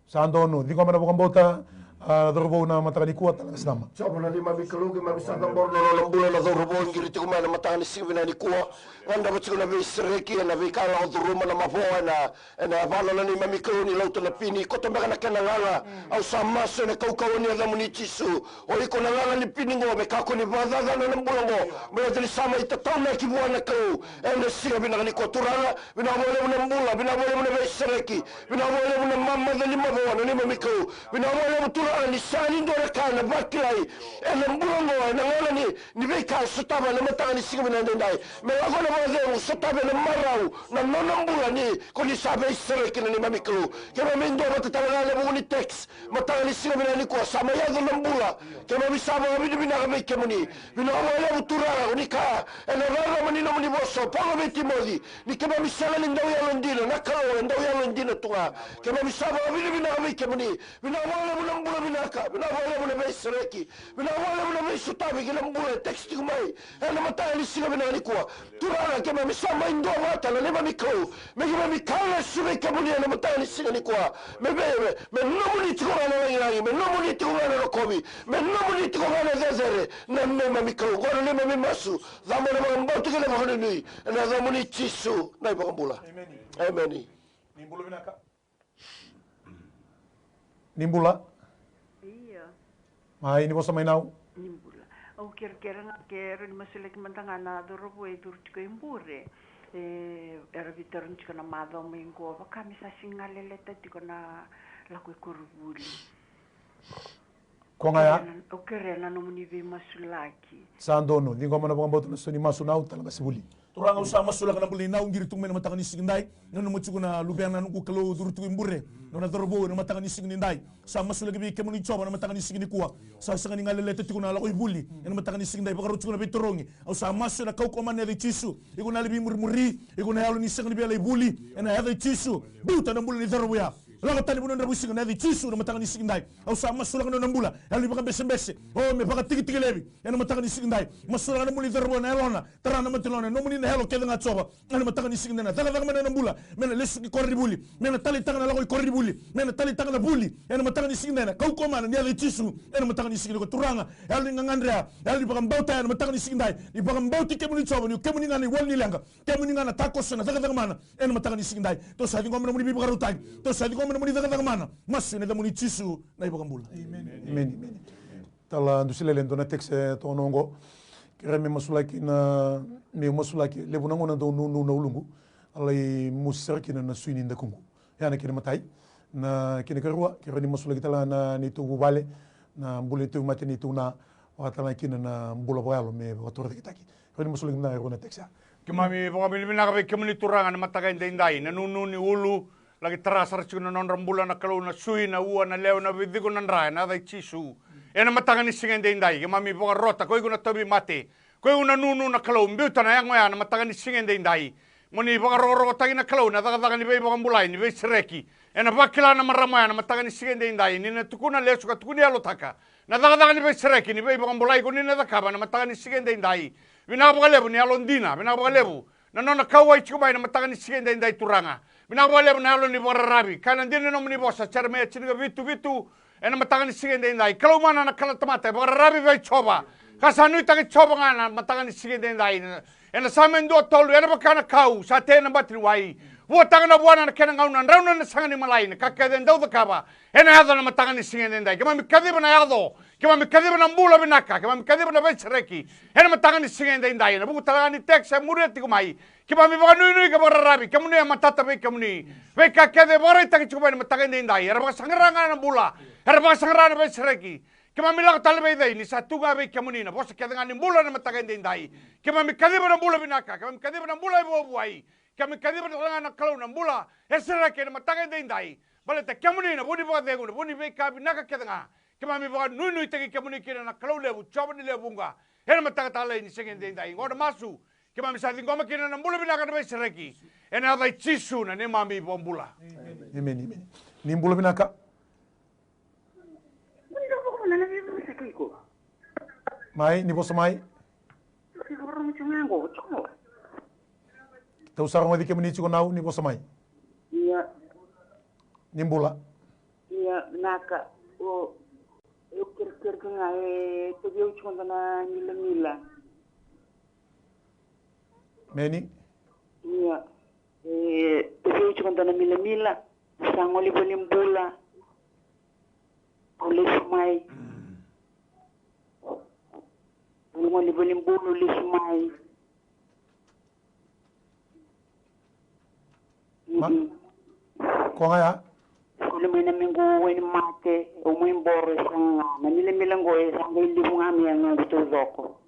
Sa donu, ciqoma na vakabauta, a, cauravou na mataka nikua, tala ga sinama. Jiova na neimami Kalou, keimami sa cabora na nona bula na cauravou e qiri tiko mai na mataka ni siga vinaka nikua. Gadreva tiko na veisereki ena veika e lako curuma na mavoa ena, ena yavana na neimami Kalou ni lauta na pini. Koto beka na kena gaga. Au sa masu ena kaukauwa ni yacamuni Jisu. O iko na gaga ni pini qo me kakua ni vakacacana na bula qo. Baleta ni sa mai tataunaki vua na Kalou. Ena siga vinaka nikua Turaga, vinaka vakalevu na bula, vinaka vakalevu na veisereki, vinaka vakalevu na mamaca ni mavoa na neimami Kalou. Vinaka vakalevu Turaga ni sega ni dua na ka ena vakilai ena bula oqo ena gauna ni, ni veika e sotava ena mataka ni siga vinaka edaidai. Me lako ena vakacegu, sotava ena marau na nona bula ni ko ni sa veisereki na neimami Kalou. Keimami duavata tale ga ena vuku ni text mataka ni siga vinaka nikua, sa mai yaco na bula. Keimami sa vakavinavinaka vei kemuni. Vinaka vakalevu Turaga, ko ni kaya ena rarama ni nomuni vosa o Paula vei Timoci, ni keimami sega ni dau yalodina, na Kalou e dau yalodina tu ga. Keimami sa vakavinavinaka vei kemuni. Vinaka vakalevu na bula vinaka, vinaka vakalevu na veisereki, vinaka vakalevu na veisotavi ki na bula e text tiko mai ena mataka ni siga vinaka nikua. Turaga, keimami sa mai duavata na neimami Kalou, me keimami kaya lesu vei kemuni ena mataka ni siga nikua. Me, me, me, me nomuni tiko ga na lagilagi, me nomuni tiko ga na rokovi, me nomuni tiko ga na cecere, na neimami Kalou. Qo na neimami masu, cabo na vakabauta kei na vakanuinui, ena yacamuni Jisu na iVakabula. Emeni. Emeni. Ni bula vinaka. Ni bula. Io. Mai, ni vosa mai nau. Ni bula. Au kerekere ga ke rawa ni masulaki mada ga na cauravou e curu tiko i bure. E, era veitarogi tiko na macawa mai qo, vaka me sa sega ni galeleta tiko na lako i koronivuli. Koya ga ya. Au kerea na, au kerea na nomuni veimasulaki. Sa donu, ciqoma na vakabauta na so ni masu nau, tala ga si vuli. Turaga, au sa masulaka na bula nei nau, qiri tu mai na mataka ni siga nidai. Nanuma tiko na luvena noqu Kalou curu tiko i bure. Nona cauravou ena mataka ni siga nidai. Sa masulaki vei kemuni Jiova na mataka ni siga nikua. Sa sega ni galeleta tiko na lako i vuli ena mataka ni siga nidai. Vakarau tiko na veitarogi. Au sa masu ena kaukauwa mana ni yaca i Jisu. Iko na yalo ni veimurimuri. Iko na yalo ni sega ni via lai vuli. Ena yaca i Jisu. Biuta na bula ni cauravou ya. Lako tani vanua dravuisiga ena yaca i Jisu ena mataka ni siga edai. Au sa masulaka na nona bula, yalo ni vakabesebese. O, me vakatikitiki laivi ena mataka ni siga edai. Masulaka na bula ni cauravou ena yalona, tara na mate ni lona, nomuni na yalo kece ga Jiova. Ena mataka ni siga edai, na cakacaka mai na nona bula, me na lesu ki koronivuli, me na taleitaka na lako i koronivuli, me na taleitaka na vuli ena mataka ni siga edai, na kaukauwa mana ni yaca i Jisu. Ena mataka ni siga edai, Turaga, yalo ni gagadre, yalo ni vakabauta ena mataka ni siga edai. Ni vakabauti kemuni Jiova, ni o kemuni ga na iwali ni leqa, kemuni ga na takoso, na cakacaka mana. Ena mataka ni siga edai, tou sa ciqoma na nomuni veivakarautaki, tou sa ciqoma na nomuni cakacaka mana. Masu ena yacamuni Jisu na iVakabula. Emeni. Emeni. Tala dusi lele, dua na text e toka oqo. Kerea me masulaki na, me masulaki, levu na gauna dau nunu na uluqu, a lai mosi sara kina na sui ni dakuqu. Ya na kena imatai. Na kena ikarua, kerea ni masulaki tale ga na neitou vuvale, na bula ni tauvimate neitou na, vaka tale ga kina na bula vakayalo me vakatorocaketaki. Kerea ni masulaki na rua na text ya. Keimami vakavinavinaka vei kemuni Turaga ena mataka edaidai, na nunu ni ulu, laki tara sara tiko na nodra bula na Kalou, na sui, na ua, na lewe, na veiciko, na dra, ena yaca i Jisu. Ena mataka ni siga edaidai, keimami vakarota, ko iko na tauvimate, ko iko na nunu na Kalou, biuta na yago ya ena mataka ni siga edaidai. Mo ni vakarokorokotaki na Kalou na cakacaka ni veivakabulai, ni veisereki. Ena vakila na marama ya ena mataka ni siga edaidai, ni na tukuna lesu ka tukuni yalotaka na cakacaka ni veisereki, ni veivakabulai ko ni na cakava ena mataka ni siga edaidai. Vinaka vakalevu ni yalodina, vinaka vakalevu na nona kauwai tiko mai ena mataka ni siga edaidai Turaga. Vinaka vakalevu na yalo ni vakararavi, ka na dina na nomuni vosa, Jeremaia tinikavitu vitu, ena mataka ni siga edaidai. Kalou mana na kala tamata e vakararavi vei Jiova, ka sa nuitaki Jiova ga ena mataka ni siga edaidai. Ena Same dua tolu, ena vaka na kau sa tei ena bati ni wai, vuataka na vuana ena kena gauna, drauna ena saga ni malai, na ka kece e dau cakava ena yaco ena mataka ni siga edaidai. Keimami kaciva na yaco, keimami kaciva na bula vinaka, keimami kaciva na veisereki ena mataka ni siga edaidai. Ena vuku tale ga ni text e muria tiko mai, keimami vakanuinui ka vakararavi, kemuni e matata vei kemuni. Veika kece e vakaraitaki tiko mai ena mataka edaidai, era vakasaqara ga na bula, era vakasaqara na veisereki. Keimami lako tale vei cei ni sa tu ga vei kemuni na vosa kece ga ni bula ena mataka edaidai. Keimami kaciva na bula vinaka, keimami kaciva na bula e vuavuai, keimami kaciva tale ga na Kalou na bula e sereki ena mataka edaidai. Baleta kemuni na vu ni vakacegu, na vu ni veika vinaka kece ga. Keimami vakanuinuitaki kemuni kina na Kalou levu, Jiova ni lewe vuqa. Ena mataka talei ni siga edaidai, oqo na masu keimami sa ciqoma kina na bula vinaka, na veisereki, ena yaca i Jisu na neimami iVakabula. Emeni, emeni. Ni bula vinaka. Mai, ni vosa mai. Tou sa rogoci kemuni tiko Nau, ni vosa mai. Ia. Ni bula. Ia, vinaka. O, e kerekere ga e tavi au tiko dua na milamila. Meni. Ia. E tavi au tiko dua na milamila. Sa gole i valenibula, au lesu mai. Au gole i valenibula, au lesu mai. Ma-, mm-mm. Koya ga ya? Gole mai na mequ wainimate, au mai boro e saga ga. Na milamila qo e sa qai levu ga mai na noqu taucoko.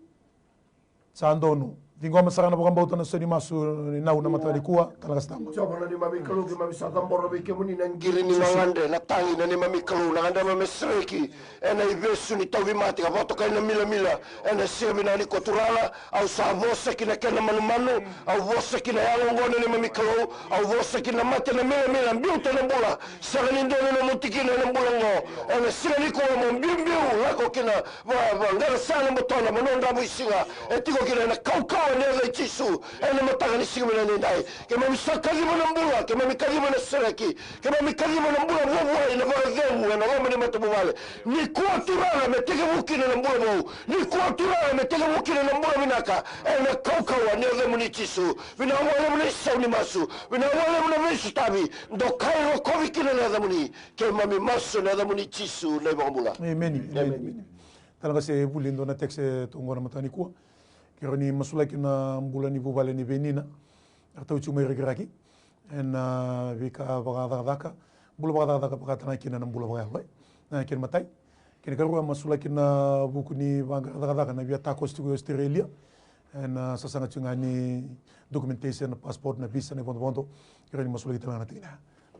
Sa donu. Ciqoma sara na vakabauta na sau ni masu ni Nau na mataka nikua, tala ga Sitama. Jiova na neimami Kalou, keimami sa cabora vei kemuni na qiri ni gagadre, na tagi na neimami Kalou, na gadreva me sereki ena ivesu ni tauvimate ka vakatokai na milamila ena siga vinaka nikua Turaga. Au sa vosa ki na kena manumanu, au vosa ki na yago oqo na neimami Kalou, au vosa ki na mate na milamila, biuta na bula, sega ni dua na nomu tikina ena bula oqo. Ena siga nikua mo biubiu lako ki na va, va, qara sa na botona, vanua dravuisiga e tiko kina, ena kaukauwa ni yaca i Jisu, ena mataka ni siga vinaka edaidai. Keimami sa kaciva na bula, keimami kaciva na sereki, keimami kaciva na bula vuavuai, na vakacegu ena loma ni matavuvale. Nikua Turaga me tekivu kina na bula vou, nikua Turaga me tekivu kina na bula vinaka, ena kaukauwa ni yacamuni Jisu. Vinaka vakalevu na isau ni masu, vinaka vakalevu na veisotavi, dokai rokovi kina na yacamuni. Keimami masu ena yacamuni Jisu na iVakabula. Emeni. Emeni. Emeni. Tale ga se vuli e dua na text e tu oqo na mataka nikua. Kerea ni masulaki na bula ni vuvale ni Veinina. Era tau tiko mai Rakiraki. Ena, ah, veika vakacakacaka. Bula vakacakacaka vaka tale ga kina na bula vakayalo, e. Na kena imatai. Kena ikarua, masulaki na vuku ni vaqara cakacaka na via takoso tiko i Australia. Ena, ah, sasaga tiko ga ni documentation, na passport, na visa, na ivodovodo. Kerea ni masulaki tale ga na tikina ya.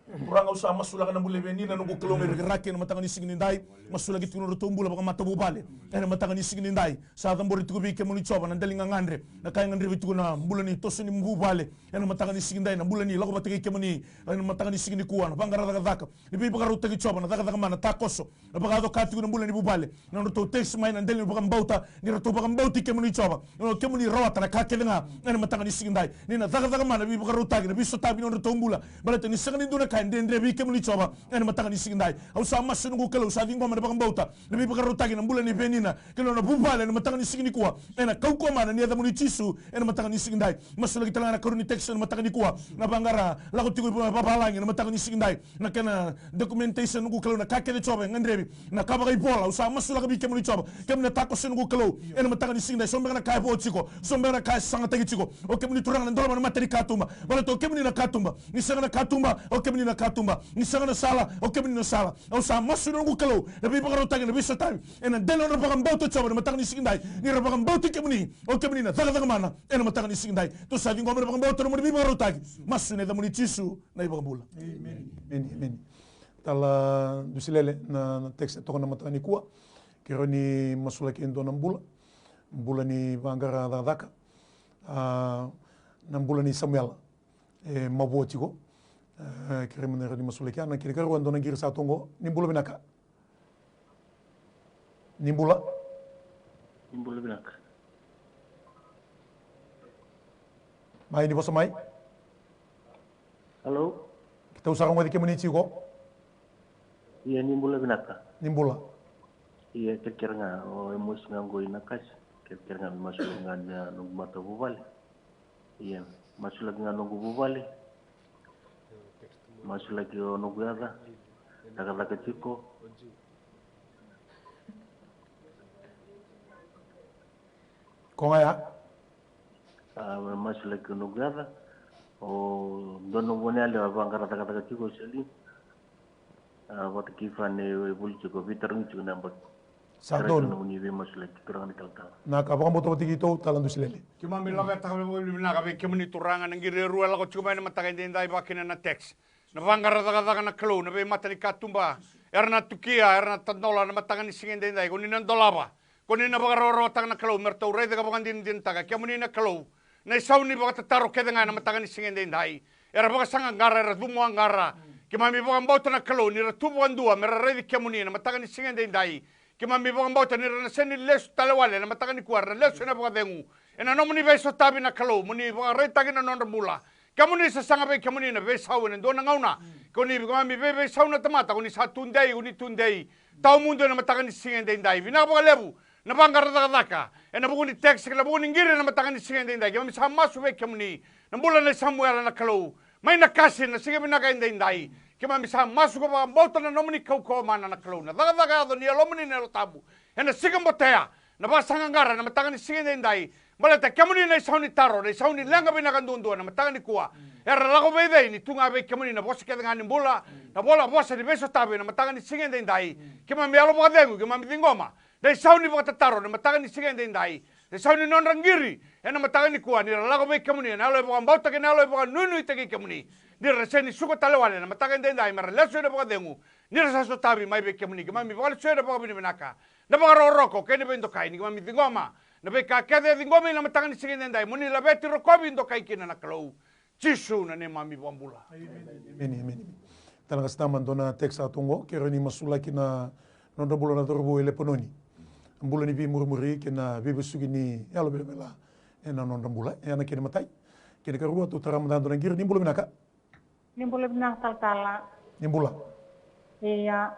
Turaga, au sa masulaka na bula i Venina, noqu Kalou, mai Rakiraki ena mataka ni siga ni dai. Masulaki tiko na nodratou bula vakamatavuvale ena mataka ni siga ni dai. Sa cabori tiko vei kemuni Jiova na dela ni gagadre, na ka e gadrevi tiko na bula ni toso ni vuvale ena mataka ni siga ni dai, na bula ni lako vata kei kemuni ena mataka ni siga nikua, na vaqara cakacaka ni veivakarautaki Jiova, na cakacaka mana, takoso, na vakayaco ka tiko na bula ni vuvale. Na nodratou text mai na dela ni vakabauta, ni ratou vakabauti kemuni Jiova. O kemuni rawata na ka kece ga ena mataka ni siga ni dai. Ni na cakacaka mana, veivakarautaki, na veisotavi ni nodratou bula. Baleta ni sega ni dua na ka e dredre vei kemuni Jiova ena mataka ni siga ni dai. Au sa masu, noqu Kalou, sa ciqoma na vakabauta, na veivakarautaki, na bula nei Venina kei na nona vuvale ena mataka ni siga nikua, ena kaukauwa mana ni yacamuni Jisu ena mataka ni siga ni dai. Masulaki tale ga na karua ni text ena mataka nikua, na vaqara lako tiko i vavalagi ena mataka ni siga ni dai, na kena documentation, noqu Kalou, na ka kece Jiova e gadrevi, na ka vakaivola. Au sa masulaka vei kemuni Jiova, kemuni na takoso, noqu Kalou, ena mataka ni siga ni dai. So beka na ka e vo tiko, so beka na ka e sagataki tiko. O kemuni Turaga na dolava na mata ni katuba, baleta o kemuni na katuba. Ni sega na katuba, o kemuni na katuba. Ni sega na sala, o kemuni na sala. Au sa masu, noqu Kalou, na veivakarautaki, na veisotavi ena dela ni nodra vakabauta Jiova ena mataka ni siga ni dai, ni ra vakabauti kemuni, o kemuni na cakacaka mana ena mataka ni siga ni dai. Tou sa ciqoma na vakabauta, na nomuni veivakarautaki. Masu ena yacamuni Jisu na iVakabula. Emeni. Emeni, emeni. Tala Dusi Lele, na, na text e toka na mataka nikua. Keirau ni masulaki e dua na bula, bula ni vaqara cakacaka. A, na bula nei Samuela e mavoa tiko. E, keirau ni masulaki. A, na kena ikarua, dua na qiri sa tu qo. Ni bula vinaka. Ni bula. Ni bula vinaka. Mai, ni vosa mai. Hello. Keitou sa rogoci kemuni tiko. Ia, ni bula vinaka. Ni bula. Ia, kerekere ga, o Emosi ga qo i Nakasi. Kerekere ga me masulaki ga na noqu matavuvale. Ia, masulaki ga noqu vuvale. Masulaki o noqu yaca. Cakacaka tiko. Ko ga ya? A, masulaki o noqu yaca. O dua noqu goneyalewa a vaqara cakacaka tiko, o Selina. A, vata kei Fane, e vuli tiko, veitarogi tiko na yabaki. Sa donu. Kerekere ga nomuni veimasulaki, Turaga na italatala. Na ka vakabauta vata kei keitou, Tala Dusi Lele. Keimami laveta vakavinavinaka vei kemuni Turaga na qiri e rua e lako tiko mai na mataka edaidai, vakakina na text. Na vaqara cakacaka na Kalou, na veimata ni katuba. Era na tukia, era na tadola na mataka ni siga edaidai, ko ni na dolava. Ko ni na vakarokorokotaka na Kalou, me ratou raica ka vakadinadinataka. Kemuni na Kalou, na isau ni vakatataro kece ga ena mataka ni siga edaidai. Era vakasaqaqara, era cumu qara. Keimami vakabauta na Kalou, ni ra tu vakadua, me ra raici kemuni ena mataka ni siga edaidai. Keimami vakabauta ni ra na sega ni lesu tale wale ena mataka nikua, era na lesu ena vakacegu. Ena nomuni veisotavi na Kalou, mo ni vakaraitaki na nodra bula. Kemuni sasaga vei kemuni na veisau ena dua na gauna. Ko ni keimami veiveisau na tamata, ko ni sa tudei, ko ni tudei. Tawamudu ena mataka ni siga edaidai. Vinaka vakalevu na vaqara cakacaka ena vuku ni text, ena vuku ni qiri ena mataka ni siga edaidai. Keimami sa masu vei kemuni na bula nei Samuela na Kalou. Mai Nakasi ena siga vinaka edaidai. Keimami sa masu ka vakabauta na nomuni kaukauwa mana na Kalou. Na cakacaka yaco ni Yalomuni na Yalo Tabu. Ena siga botea, na vakasaqaqara ena mataka ni siga edaidai. Baleta kemuni na isau ni taro, na isau ni leqa vinaka duadua ena mataka nikua. Era lako vei cei ni tu ga vei kemuni na vosa kece ga ni bula. Na vola vosa ni veisotavi ena mataka ni siga edaidai. Keimami yalo vakacegu, keimami ciqoma na isau ni vakatataro ena mataka ni siga edaidai. Na isau ni nodra qiri ena mataka nikua, ni ra lako vei kemuni ena yalo e vakabauta kei na yalo e vakanuinuitaki kemuni. Ni ra sega ni suka tale wale ena mataka edaidai, me ra lesu ena vakacegu. Ni ra sa sotavi mai vei kemuni, keimami vakalesuya na vakavinavinaka, na vakarokoroko kei na veidokai, ni keimami ciqoma na veika kece e ciqomi ena mataka ni siga edaidai, mo ni laveti, rokovi, dokai kina na Kalou. Jisu na neimami vakabula. Emeni, emeni. Tala ga sa tama dua na text sa tu qo, keirau ni masulaki na nodra bula na cauravou e Lepanoni. Bula ni veimurimuri kei na veivesuki ni yalo velavela ena nodra bula. E, na kena imatai. Kena ikarua, tou tara mada dua na qiri. Ni bula vinaka. Ni bula vinaka talatala. Ni bula. Ia.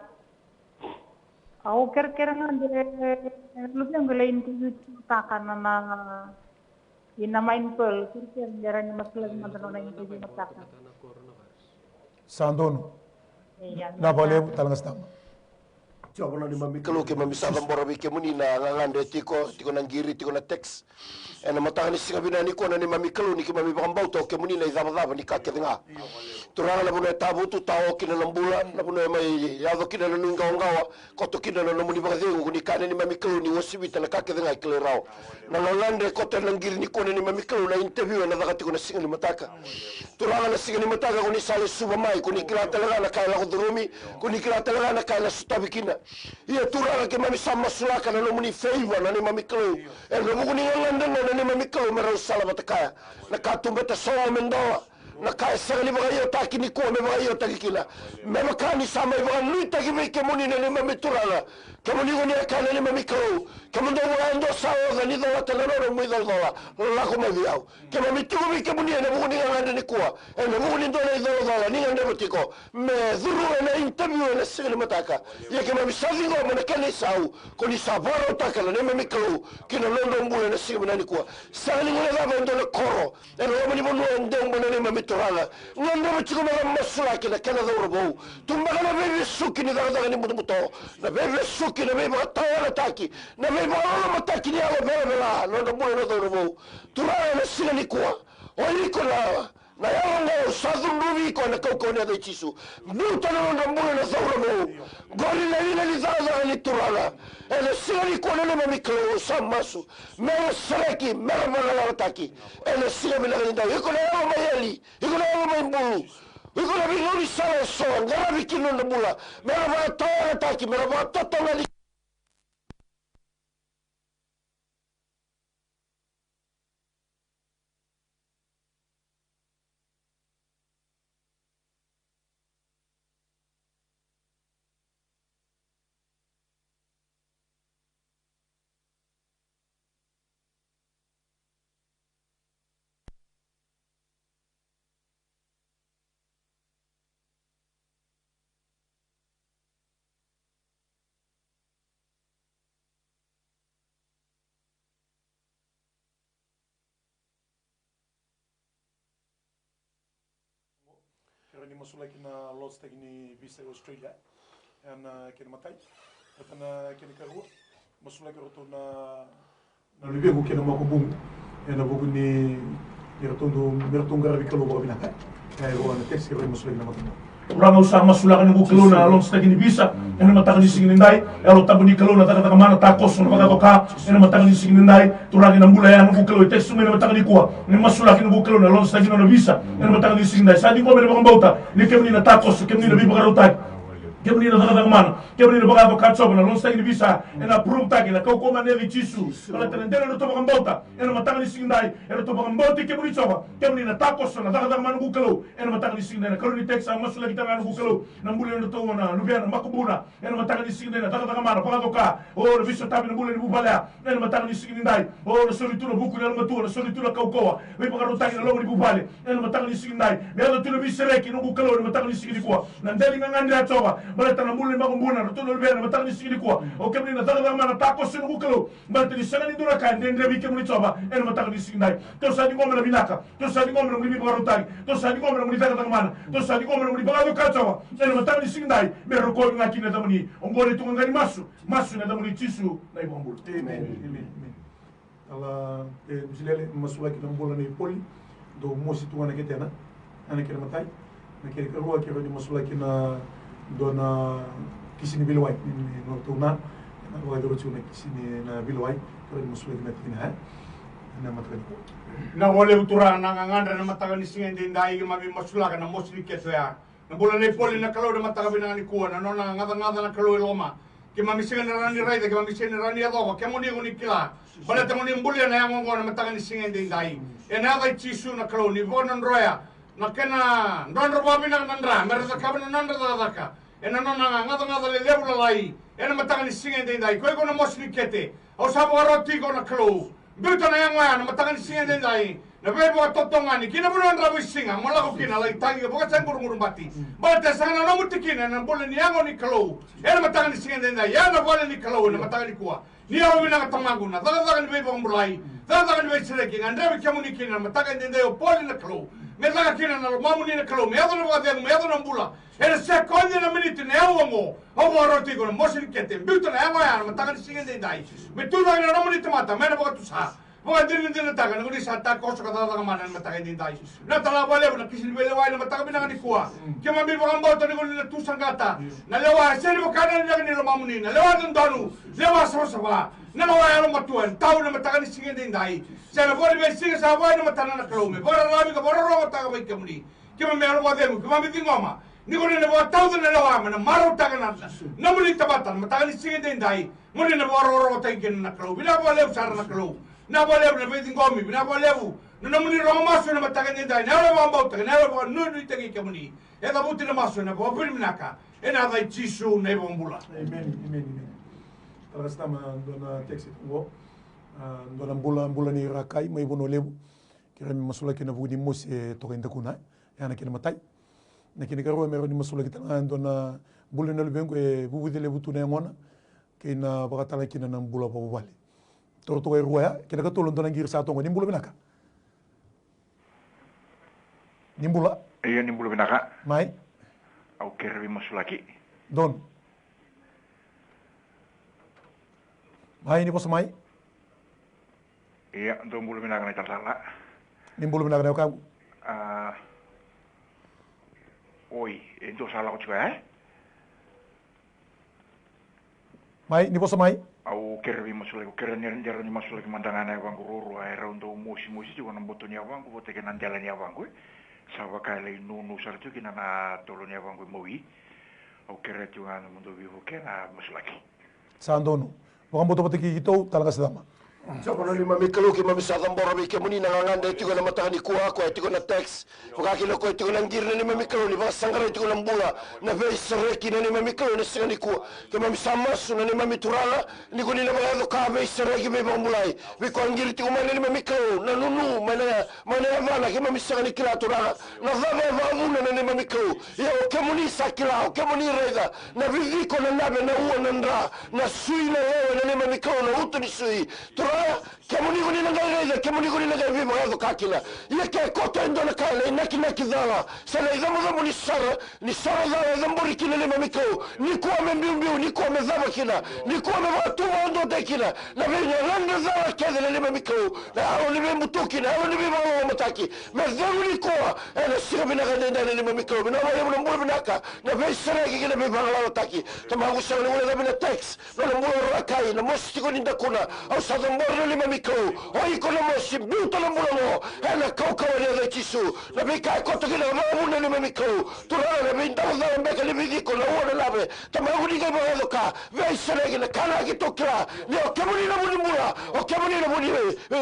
Au kerekere ga de luvequ lai interview taka na, na ina Main Pearl, kerekere de rawa ni masulaki mada nona interview mataka. Sa donu. Ia. Vinaka vakalevu, tala ga sa tama. Jiova na neimami Kalou, keimami sa cabora vei kemuni na gagadre tiko, tiko na qiri, tiko na text. Ena mataka ni siga vinaka nikua na neimami Kalou, ni keimami vakabauta o kemuni na icavacava ni ka kece ga. Turaga, na vanua e tavutu, tao kina na bula, na vanua e mai yaco kina na nuiqawaqawa, koto kina na nomuni vakacegu, ni kaya na neimami Kalou ni uasivita na ka kece ga e kilai rawa. Na gagadre koto ena qiri nikua na neimami Kalou, na interview ena caka tiko na siga ni mataka. Turaga, na siga ni mataka ko ni sa lesuva mai, ko ni kila tale ga na ka e lako curumi, ko ni kila tale ga na ka ena sotavi kina. Ia Turaga, keimami sa masulaka na nomuni favor na neimami Kalou. Ena vuku ni gagadre qo na neimami Kalou, me rau sala vata kaya na katuba e tasogo me dola. Na ka e sega ni vakaiotaki nikua me vakaiotaki kina. Me vaka ni sa mai vakanuitaki vei kemuni na neimami Turaga. Kemuni ko ni a kaya na neimami Kalou, kemudou vaka e dua sa oca ni colata na nona mu icolacola. Lako mai vei au. Keimami tiko vei kemuni ena vuku ni gagadre nikua, ena vuku ni dua na icolacola ni gadreva tiko me curu ena interview ena siga ni mataka. Ia keimami sa ciqoma na kena isau, ko ni sa vakarautaka na neimami Kalou ki na nodrau bula ena siga vinaka nikua. Sega ni guilecava e dua na koro ena loma ni vanua e Deubwa na neimami Turaga. Gadreva tiko me ra masulaki na kena cauravou. Tu beka na veivesuki ni cakacaka ni butobuto, na veivesuki, na veivakatawayagataki, na veivakalolomataki ni yalo velavela, nodra bula na cauravou. Turaga, ena siga nikua, o iko na, na yalo oqo sa cudruvi iko ena kaukauwa ni yaca i Jisu. Biuta na nodra bula na cauravou. Qori na liga ni cakacaka ni Turaga. Ena siga nikua na neimami Kalou, au sa masu me ra sereki, me ra vagalalataki. Ena siga vinaka nidai, iko na yalo mai yali, iko na yalo mai bulu, iko na veigaunisala eso e qaravi kina na nodra bula, me ra vakatawayagataki, me ra vakatotogani. Kerea ni masulaki na lonsitaki ni visa e Australia ena kena imatai. Ena kena ikarua, masulaki ratou na, na luvequ kei na makubuqu ena vuku ni ratou, me ratou qaravi Kalou vakavinaka. E, vua na text, kerea ni masulaki na makubuqu. Turaga, au sa masulaka noqu Kalou na lonsitaki ni visa ena mataka ni siga nidai. Yalo Tabu ni Kalou, na cakacaka mana, takoso, na vakacoka ena mataka ni siga nidai. Turaga, na bula ya noqu Kalou e tesu mai ena mataka nikua. Ni masulaki noqu Kalou na lonsitaki nona visa ena mataka ni siga nidai. Sa ciqoma ena vakabauta ni kemuni na takoso, kemuni na veivakarautaki, kemuni na cakacaka mana, kemuni na vakacoka, Jiova, na lonsitaki ni visa ena approve-taki ena kaukauwa ni yaca i Jisu. Baleta na dela ni nodratou vakabauta ena mataka ni siga nidai, eratou vakabauti kemuni, Jiova, kemuni na takoso na cakacaka mana, noqu Kalou, ena mataka ni siga nidai. Na karua ni text, sa masulaki tale ga, noqu Kalou, na bula ni nodratou na luvena, na makubuna, ena mataka ni siga nidai, na cakacaka mana, vakacoka, o, na veisotavi, na bula ni vuvale ya ena mataka ni siga nidai. O, na soli tu na vuku ni yalomatua, na soli tu na kaukauwa, veivakarautaki ena loma ni vuvale ena mataka ni siga nidai. Me yaco tu na veisereki, noqu Kalou, ena mataka ni siga nikua. Na dela ni gagadre ya, Jiova, baleta na bula ni makubuna, ratou na luvena, ena mataka ni siga nikua. O kemuni na cakacaka mana, takoso, noqu Kalou, baleta ni sega ni dua na ka e dredre vei kemuni, Jiova, ena mataka ni siga nidai. Tou sa ciqoma na vinaka, tou sa ciqoma na nomuni veivakarautaki, tou sa ciqoma na nomuni cakacaka mana, tou sa ciqoma na nomuni vakacoka, Jiova, ena mataka ni siga nidai, me rokovi ga kina na yacamuni. Oqori tu ga ni masu, masu ena yacamuni Jisu na iVakabula. Emeni. Emeni. Emeni. Ala, e, Musilele, masulaki na bula nei Poli, dou mosi tu ga na ketena. Ena kena imatai. Na kena ikarua, kerea ni masulaki na dua na kisi ni veilewai, ni, ni nodratou na, na vakayacori tiko na kisi ni, na veilewai, kerea ni masulaki na tikina, e? Ena mataka nikua. Vinaka vakalevu Turaga na gagadre ena mataka ni siga edaidai, keimami masulaka na mosi ni kete oya. Na bula nei Poli, na Kalou, ena mataka vinaka nikua, na nona gacagaca, na Kalou e loma. Keimami sega ni rawa ni raica, keimami sega ni rawa ni yacova, kemuni ko ni kila. Baleta mo ni bulia na yago oqo ena mataka ni siga edaidai. Ena yaca i Jisu, na Kalou, ni vakadrodroya na kena drodro vakavinaka na dra me ra cakava na nodra cakacaka ena nona gacagaca lelevu lalai ena mataka ni siga edaidai. Ko iko na mosi ni kete, au sa vakaroti iko, na Kalou. Biuta na yago oya ena mataka ni siga edaidai, na veivakatotogani ki na vanua dravuisiga mo lako kina, lai tagi ka vakasaquruguru bati. Baleta e sega na nomu tikina ena bula ni yago ni Kalou ena mataka ni siga edaidai. Ia na vale ni Kalou ena mataka nikua. Ni yalo vinaka, Tamaqu, na cakacaka ni veivakabulai, cakacaka ni veisereki, gadrevi kemuni kina ena mataka edaidai o Poli, na Kalou. Me caka kina na lomamuni na Kalou, me yaco na vakacegu, me yaco na bula. Ena sekodi, na miniti, na aua oqo, au vakaroti iko na mosi ni kete, biuta na yago ya na mataka ni siga edaidai. Me tu cake na nomuni tamata, me na vakatusa. Vakadinadinataka ni ko ni sa takoso ka cakacaka mana ena mataka edaidai. Na tala vakalevu na kisi ni veilewai na mataka vinaka nikua. Keimami vakabauta ni ko ni na tu saqata. Na lewa e sega ni vaka na leqa ni lomamuni, na lewa dodonu, lewa savasava. Na lewa yalomatua, e tau na mataka ni siga edaidai. Sa na vo ni veisiga sa vo ena matana na Kalou, me vakararavi ka vakarorogotaka vei kemuni. Keimami yalo vakacegu, keimami ciqoma ni ko ni na vakatauca na lewa me na marautaka na nomuni tamata na mataka ni siga edaidai. Mo ni na vakarokorokotaki kina na Kalou. Vinaka vakalevu sara na Kalou. Vinaka vakalevu na veiciqomi, vinaka vakalevu na nomuni rogo masu ena mataka edaidai. Na yalo vakabauta, na yalo vakanuinuitaki kemuni. E cavuti na masu ena vakavinavinaka ena yaca i Jisu na iVakabula. Emeni, emeni, emeni. Tala ka sa tama dua na text qo. A, dua na bula, bula ni Rakai mai Vanua Levu. Kerea me masulaki ena vuku ni mosi e toka i dakuna, e, yana kei na matai. Na kena ikarua me rawa ni masulaki tale ga e dua na bula ni luvequ e vuvuci levu tu na yagona kei na vakatala kina na bula vakavuvale. Toro toka e rua ya, kei na katolu dua na qiri sa toka. Ni bula vinaka. Ni bula. Io, ni bula vinaka. Mai. Au kerea me masulaki. Donu. Mai, ni vosa mai. Ia, dou bula vinaka na italatala. Ni bula vinaka na wekaqu. A, oi, e dua sa lako tiko ya, e? Mai, ni vosa mai. Au kerea veimasulaki, au kerea ni dou masulaki mada ga na yavaqu ruarua, e rau dau mosimosi tiko na boto ni yavaqu vata kei na dela ni yavaqu, e. Sa vaka e lai nunu sara tiko kina na tolo ni yavaqu e Maui. Au kerea tiko ga mo dou veivukea na masulaki. Sa donu. Vakabauta vata kei keitou, tala ka sa cama. Jiova na neimami Kalou, keimami sa cabora vei kemuni na gagadre tiko ena mataka nikua, koya tiko na text. Vaka kina koya tiko na qiri na neimami Kalou, ni vakasaqarai tiko na bula, na veisereki na neimami Kalou ena siga nikua. Keimami sa masu na neimami Turaga, ni ko ni na vakayaco ka veisereki, veivakabulai. Vei koya qiri tiko mai na neimami Kalou, na nunu, mai na, mai na yavana, keimami sega ni kila Turaga. Na cava e vakavuna na neimami Kalou. Ia o kemuni sa kila, o kemuni raica. Na viviko, na nave, na ua, na dra, na sui, na lewe, na neimami Kalou, na uto ni sui. Turaga, kemuni ko ni na qai raica, kemuni ko ni na qai veivakayaco ka kina. Ia ke koto e dua na ka ena inakinaki cala, se na icabocabo ni sara, ni sara cala e cabori kina na neimami Kalou. Nikua me biubiu, nikua me cava kina, nikua me vakatuvaduataki kina na veigagadre cala kece na neimami Kalou. Na yalo ni veibutuki, na yalo ni veivakalolomataki me cegu nikua ena siga vinaka edaidai na neimami Kalou. Vinaka vakalevu na bula vinaka, na veisereki kei na veivagalalataki. Tamaqu, sega ni guilecavi na text. Nona bula o Rakai, na mosi tiko ni dakuna. Au sa cabora na neimami Kalou. O iko na mosi, biuta na bula oqo ena kaukauwa ni yaca i Jisu. Na veika e koto kina vakavuna na neimami Kalou. Turaga, na veidavocala beka ni viviko, na ua, na nave. Tamaqu, ni qai vakayaco ka veisereki, na ka ga keitou kila ni o kemuni na vu ni bula, o kemuni na vu ni,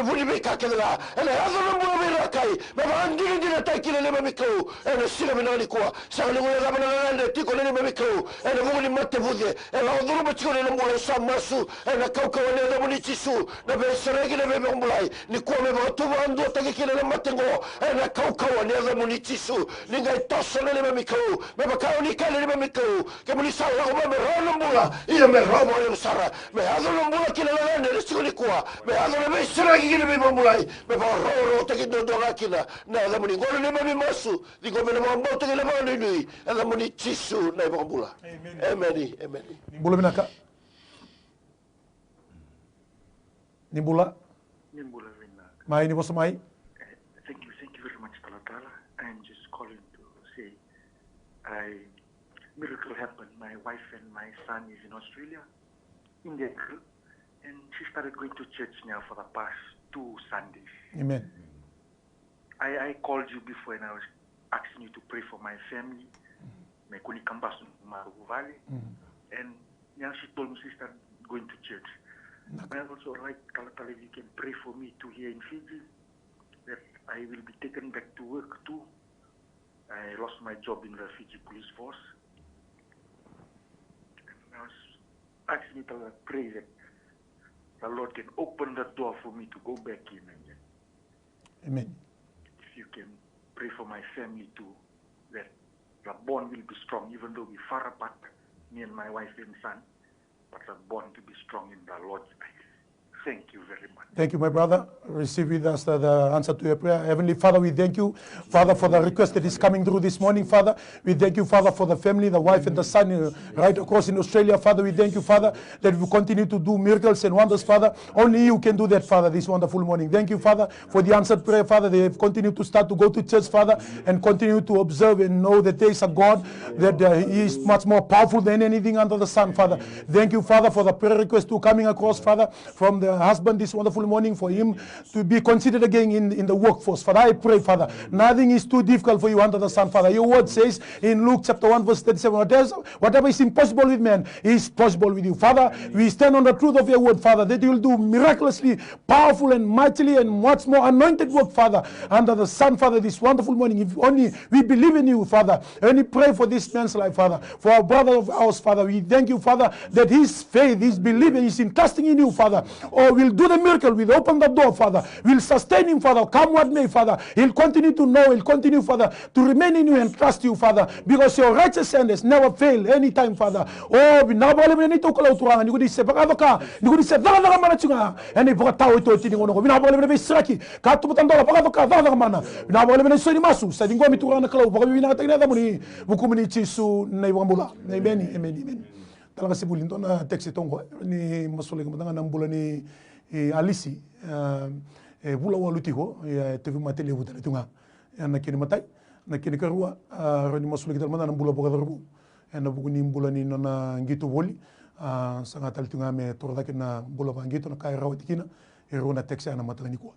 vu ni veika kece ga. Ena yaco na bula vei Rakai, me vakadinadinataki kina na neimami Kalou ena siga vinaka nikua. Sega ni guilecava na gagadre tiko na neimami Kalou ena vuku ni mate vuce e lako curuma tiko na nona bula. Au sa masu ena kaukauwa ni yacamuni Jisu, na veisereki, na veivakabulai, nikua me vakatuvaduataki kina na mate oqo ena kaukauwa ni yacamuni Jisu. Ni qai toso na neimami Kalou, me vaka o ni kaya na neimami Kalou, kemuni sa lako mai me rawa na bula, ia me rawa vakalevu sara. Me yaco na bula kina na gagadre ena siga nikua, me yaco na veisereki kei na veivakabulai, me vakarokorokotaki duadua ga kina na yacamuni. Qo na neimami masu, ciqomi ena vakabauta kei na vakanuinui, ena yacamuni Jisu na iVakabula. Emeni. Emeni, emeni. Ni bula vinaka. Ni bula. Ni bula vinaka. Mai, ni vosa mai. Eh, thank you, thank you very much, Talatala. I'm just calling to say, I, miracle happened. My wife and my son is in Australia, in April, and she started going to church now for the past two Sundays. Amen. I, I called you before and I was asking you to pray for my family. Me kua ni kabasu na matavuvale. And now she told me she started going to church. And I also like, Talatala, if you can pray for me too here in Fiji, that I will be taken back to work too. I lost my job in the Fiji Police Force. And I was asking, Talatala, pray that the Lord can open the door for me to go back in again. Amen. If you can pray for my family too, that the bond will be strong, even though we far apart, me and my wife and son, but the bond to be strong in the Lord's eyes. Thank you very much. Thank you, my brother. Receive with us the, the answer to your prayer. Heavenly Father, we thank you, Father, for the request that is coming through this morning, Father. We thank you, Father, for the family, the wife and the son, uh, right across in Australia, Father. We thank you, Father, that you continue to do miracles and wonders, Father. Only you can do that, Father, this wonderful morning. Thank you, Father, for the answered prayer, Father. They have continued to start to go to church, Father, and continue to observe and know that there is a God that, uh, He is much more powerful than anything under the sun, Father. Thank you, Father, for the prayer request too coming across, Father, from the husband this wonderful morning, for him to be considered again in, in the workforce. Father, I pray, Father, nothing is too difficult for you under the sun, Father. Your word says in Luke chapter one, verse thirty-seven, "Whatever, whatever is impossible with man is possible with you." Father, we stand on the truth of your word, Father, that you will do miraculously powerful and mightily and much more anointed work, Father, under the sun, Father, this wonderful morning. If only we believe in you, Father, and we pray for this man's life, Father, for our brother of ours, Father. We thank you, Father, that his faith, his belief, and his entrusting in you, Father, oh, will do the miracle, will open the door, Father, will sustain him, Father, come what may, Father. He'll continue to know, he'll continue, Father, to remain in you and trust you, Father, because your righteous hand has never failed any time, Father. Oh, vinaka vakalevu na neitou Kalou Turaga, ni ko ni se vakacoka, ni ko ni se cakacaka mana tiko ga ena ivakataotioti ni gauna oqo. Vinaka vakalevu na veisereki, katuba tadola, vakacoka, cakacaka mana. Vinaka vakalevu na isau ni masu, sa ciqomi Turaga na Kalou, vakavinavinakataki na yacamuni, vukumuni Jisu na iVakabula. Emeni, emeni, emeni. Tala ga Sivuli, dua na text e toqo, ni masulaki mada ga na bula ni, e, Alisi, e, e vula walu tiko, e, e tauvimate levu tale tu ga. E, na kena imatai, na kena ikarua, a, rawa ni masulaki tale mada na bula vakacauravou. E, na vuku ni bula ni nona qito voli, a, saga tale tu ga me toro cake na bula vaqito, na ka e rawati kina e rua na text ena mataka nikua.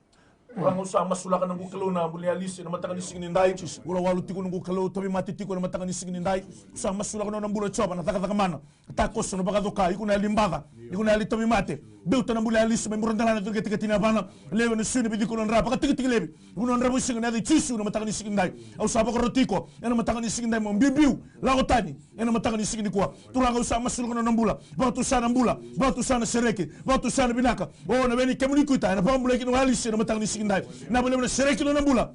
Turaga, au sa masulaka na noqu Kalou na bula ni Alisi ena mataka ni siga ni dai. Vula walu tiko noqu Kalou, tauvimate tiko ena mataka ni siga ni dai. Au sa masulaka na nona bula Jiova, na cakacaka mana, na takoso, na vakacoka, iko na yali baca, iko na yali tauvimate. Biuta na bula ni Alisi mai buradelana, curu ki tikati ni yavana, lewe ni sui ni vici ko na dra, vakatikitiki levi. Iko na dra vuisiga ena yaca i Jisu ena mataka ni siga ni dai. Au sa vakaroti iko ena mataka ni siga ni dai mo biubiu, lako tani ena mataka ni siga nikua. Turaga, au sa masulaka na nona bula. Vakatusa na bula, vakatusa na sereki, vakatusa na vinaka. O na wei ni kemuni kuita ena vakabulai kina o Alisi ena mataka ni siga ni dai. Vinaka vakalevu na sereki na nona bula.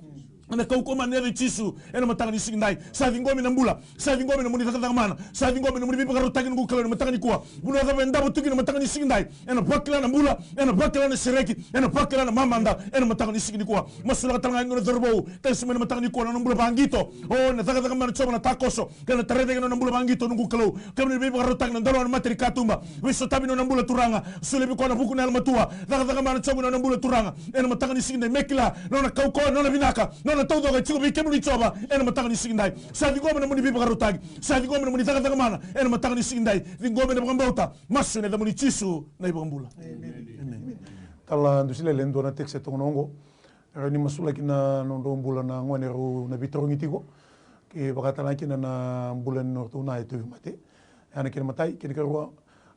Ena kaukauwa mana ni yaca i Jisu ena mataka ni siga ni dai. Sa ciqomi na bula, sa ciqomi na nomuni cakacaka mana, sa ciqomi na nomuni veivakarautaki noqu Kalou ena mataka nikua. Vanua cava e davo tu kina ena mataka ni siga ni dai, ena vakila na bula, ena vakila na sereki, ena vakila na mamada ena mataka ni siga nikua. Masulaka tale ga e dua na cauravou, tasi mai ena mataka nikua, na nona bula vaqito. O na cakacaka mana Jiova, na takoso, kei na tarai cake na nona bula vaqito noqu Kalou. Kemuni veivakarautaki na daulomani mata ni katuba, veisotavi na nona bula Turaga. Solia vei koya na vuku ni yalomatua, cakacaka mana Jiova na nona bula Turaga. Ena mataka ni siga ni dai me kila na nona kaukauwa, na nona vinaka, na nona taucoko e tiko vei kemuni Jiova ena mataka ni siga ni dai. Sa ciqoma na nomuni veivakarautaki, sa ciqoma na nomuni cakacaka mana ena mataka ni siga ni dai. Ciqoma ena vakabauta, masu ena yacamuni Jisu na iVakabula. Emeni. Tala dusi lele, dua na text e toqo na oqo. Rawa ni masulaki na nodrau bula na gone rau na veitarogi tiko, ke vakatalega kina na bula ni nodratou na e tauvimate. Ya na kena imatai. Kena ikarua,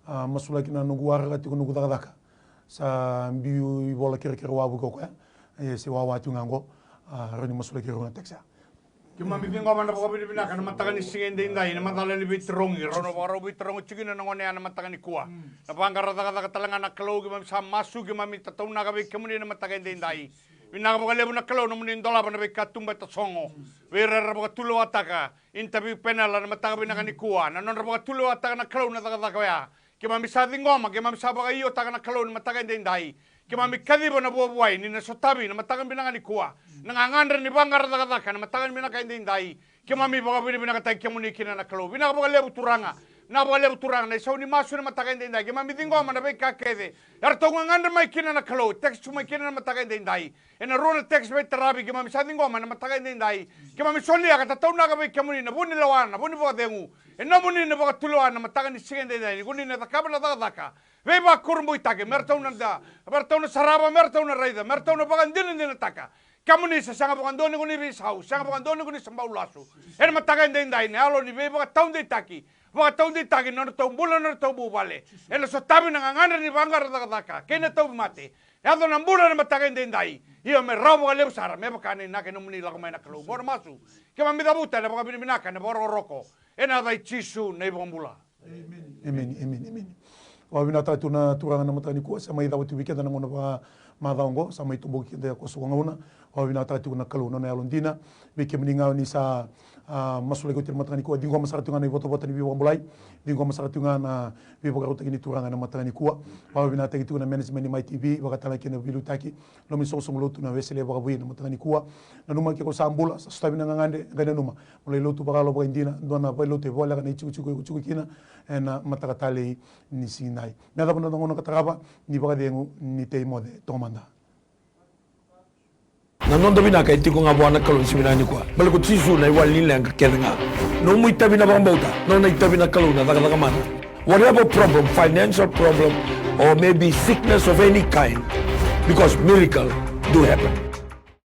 a, masulaki na noqu waraka tiko noqu cakacaka. Sa biu ivola kerekere wavu ko koya, e se wawa tiko ga oqo. A, rawa ni masulaki rau na text ya. Keimami ciqoma na vakavinavinaka ena mataka ni siga edaidai ena macala ni veitarogi, rau na vakarau veitarogi tiko kina na gone ya ena mataka nikua. Na vaqara cakacaka tale ga na Kalou, keimami sa masu, keimami tataunaka vei kemuni ena mataka edaidai. Vinaka vakalevu na Kalou nomuni dolava na veikatuba e tasogo vei ira era vakatulewataka interview panel ena mataka vinaka nikua, na nodra vakatulewataka na Kalou na cakacaka oya. Keimami sa ciqoma, keimami sa vakaiotaka na Kalou ena mataka edaidai. Keimami kaciva na vuavuai ni na sotavi ena mataka vinaka nikua na gagadre ni vaqara cakacaka ena mataka vinaka edaidai. Keimami vakavinavinakataki kemuni kina na Kalou. Vinaka vakalevu Turaga. Vinaka vakalevu Turaga na isau ni masu ena mataka edaidai. Keimami ciqoma na veika kece eratou gagadre mai kina na Kalou, text mai kina ena mataka edaidai. Ena rua na text veitaravi keimami sa ciqoma ena mataka edaidai. Keimami solia ka tataunaka vei kemuni na vu ni lewa, na vu ni vakacegu. E nomuni na vakatulewa ena mataka ni siga edaidai, ni ko ni na cakava na cakacaka veivakurabuitaki me ratou na da, me ratou na sarava, me ratou na raica, me ratou na vakadinadinataka. Kemuni sa sega vakadua ni ko ni veisau, sega vakadua ni ko ni sabau lasu. Ena mataka edaidai na yalo ni veivakataudeitaki, vakataudeitaki na nodratou bula, na nodratou vuvale. Ena sotavi na gagadre ni vaqara cakacaka kei na tauvimate. Yaco na bula ena mataka edaidai. Io, me rawa vakalevu sara me vaka na inaki, nomuni lako mai na Kalou. Oqo na masu keimami cavuta ena vakavinavinaka, ena vakarokoroko, ena yaca i Jisu na iVakabula. Emeni, emeni, emeni. Vakavinavinakataka tiko na Turaga ena mataka nikua, sa mai cava tiko vei keda na gauna vakamacawa oqo, sa mai toboki keda koso ko gauna. Vakavinavinakataka tiko na Kalou na nona yalodina vei kemuni ga ni sa A, masulaki oti ena mataka nikua, ciqoma sara tu ga na ivotavota ni veivakabulai, ciqoma sara tu ga na veivakarautaki ni turaga ena mataka nikua. Vakavinavinakataki tiko na management ni Mai T V, vaka tale kina na veiliutaki. Loma ni soqosoqo lotu na Wesele vakavoui ena mataka nikua. Nanuma ke ko sa bula, sa sotavi na gagadre, qai nanuma mo lai lotu vakayalo vakaidina, dua na vale ni lotu e voleka na itikotiko e tiko kina ena mataka talei ni siga edai. Me yacova na noda gauna ka tarava, ni vakacegu, ni tei moce toka mada. Na noda vinaka e tiko ga vua na Kalou ena siga vinaka nikua. Baleta ko Jisu na iwali ni leqa kece ga. Nomu itavi na vakabauta, nona itavi na Kalou na cakacaka mana. Whatever problem, financial problem, or maybe sickness of any kind, because miracle do happen.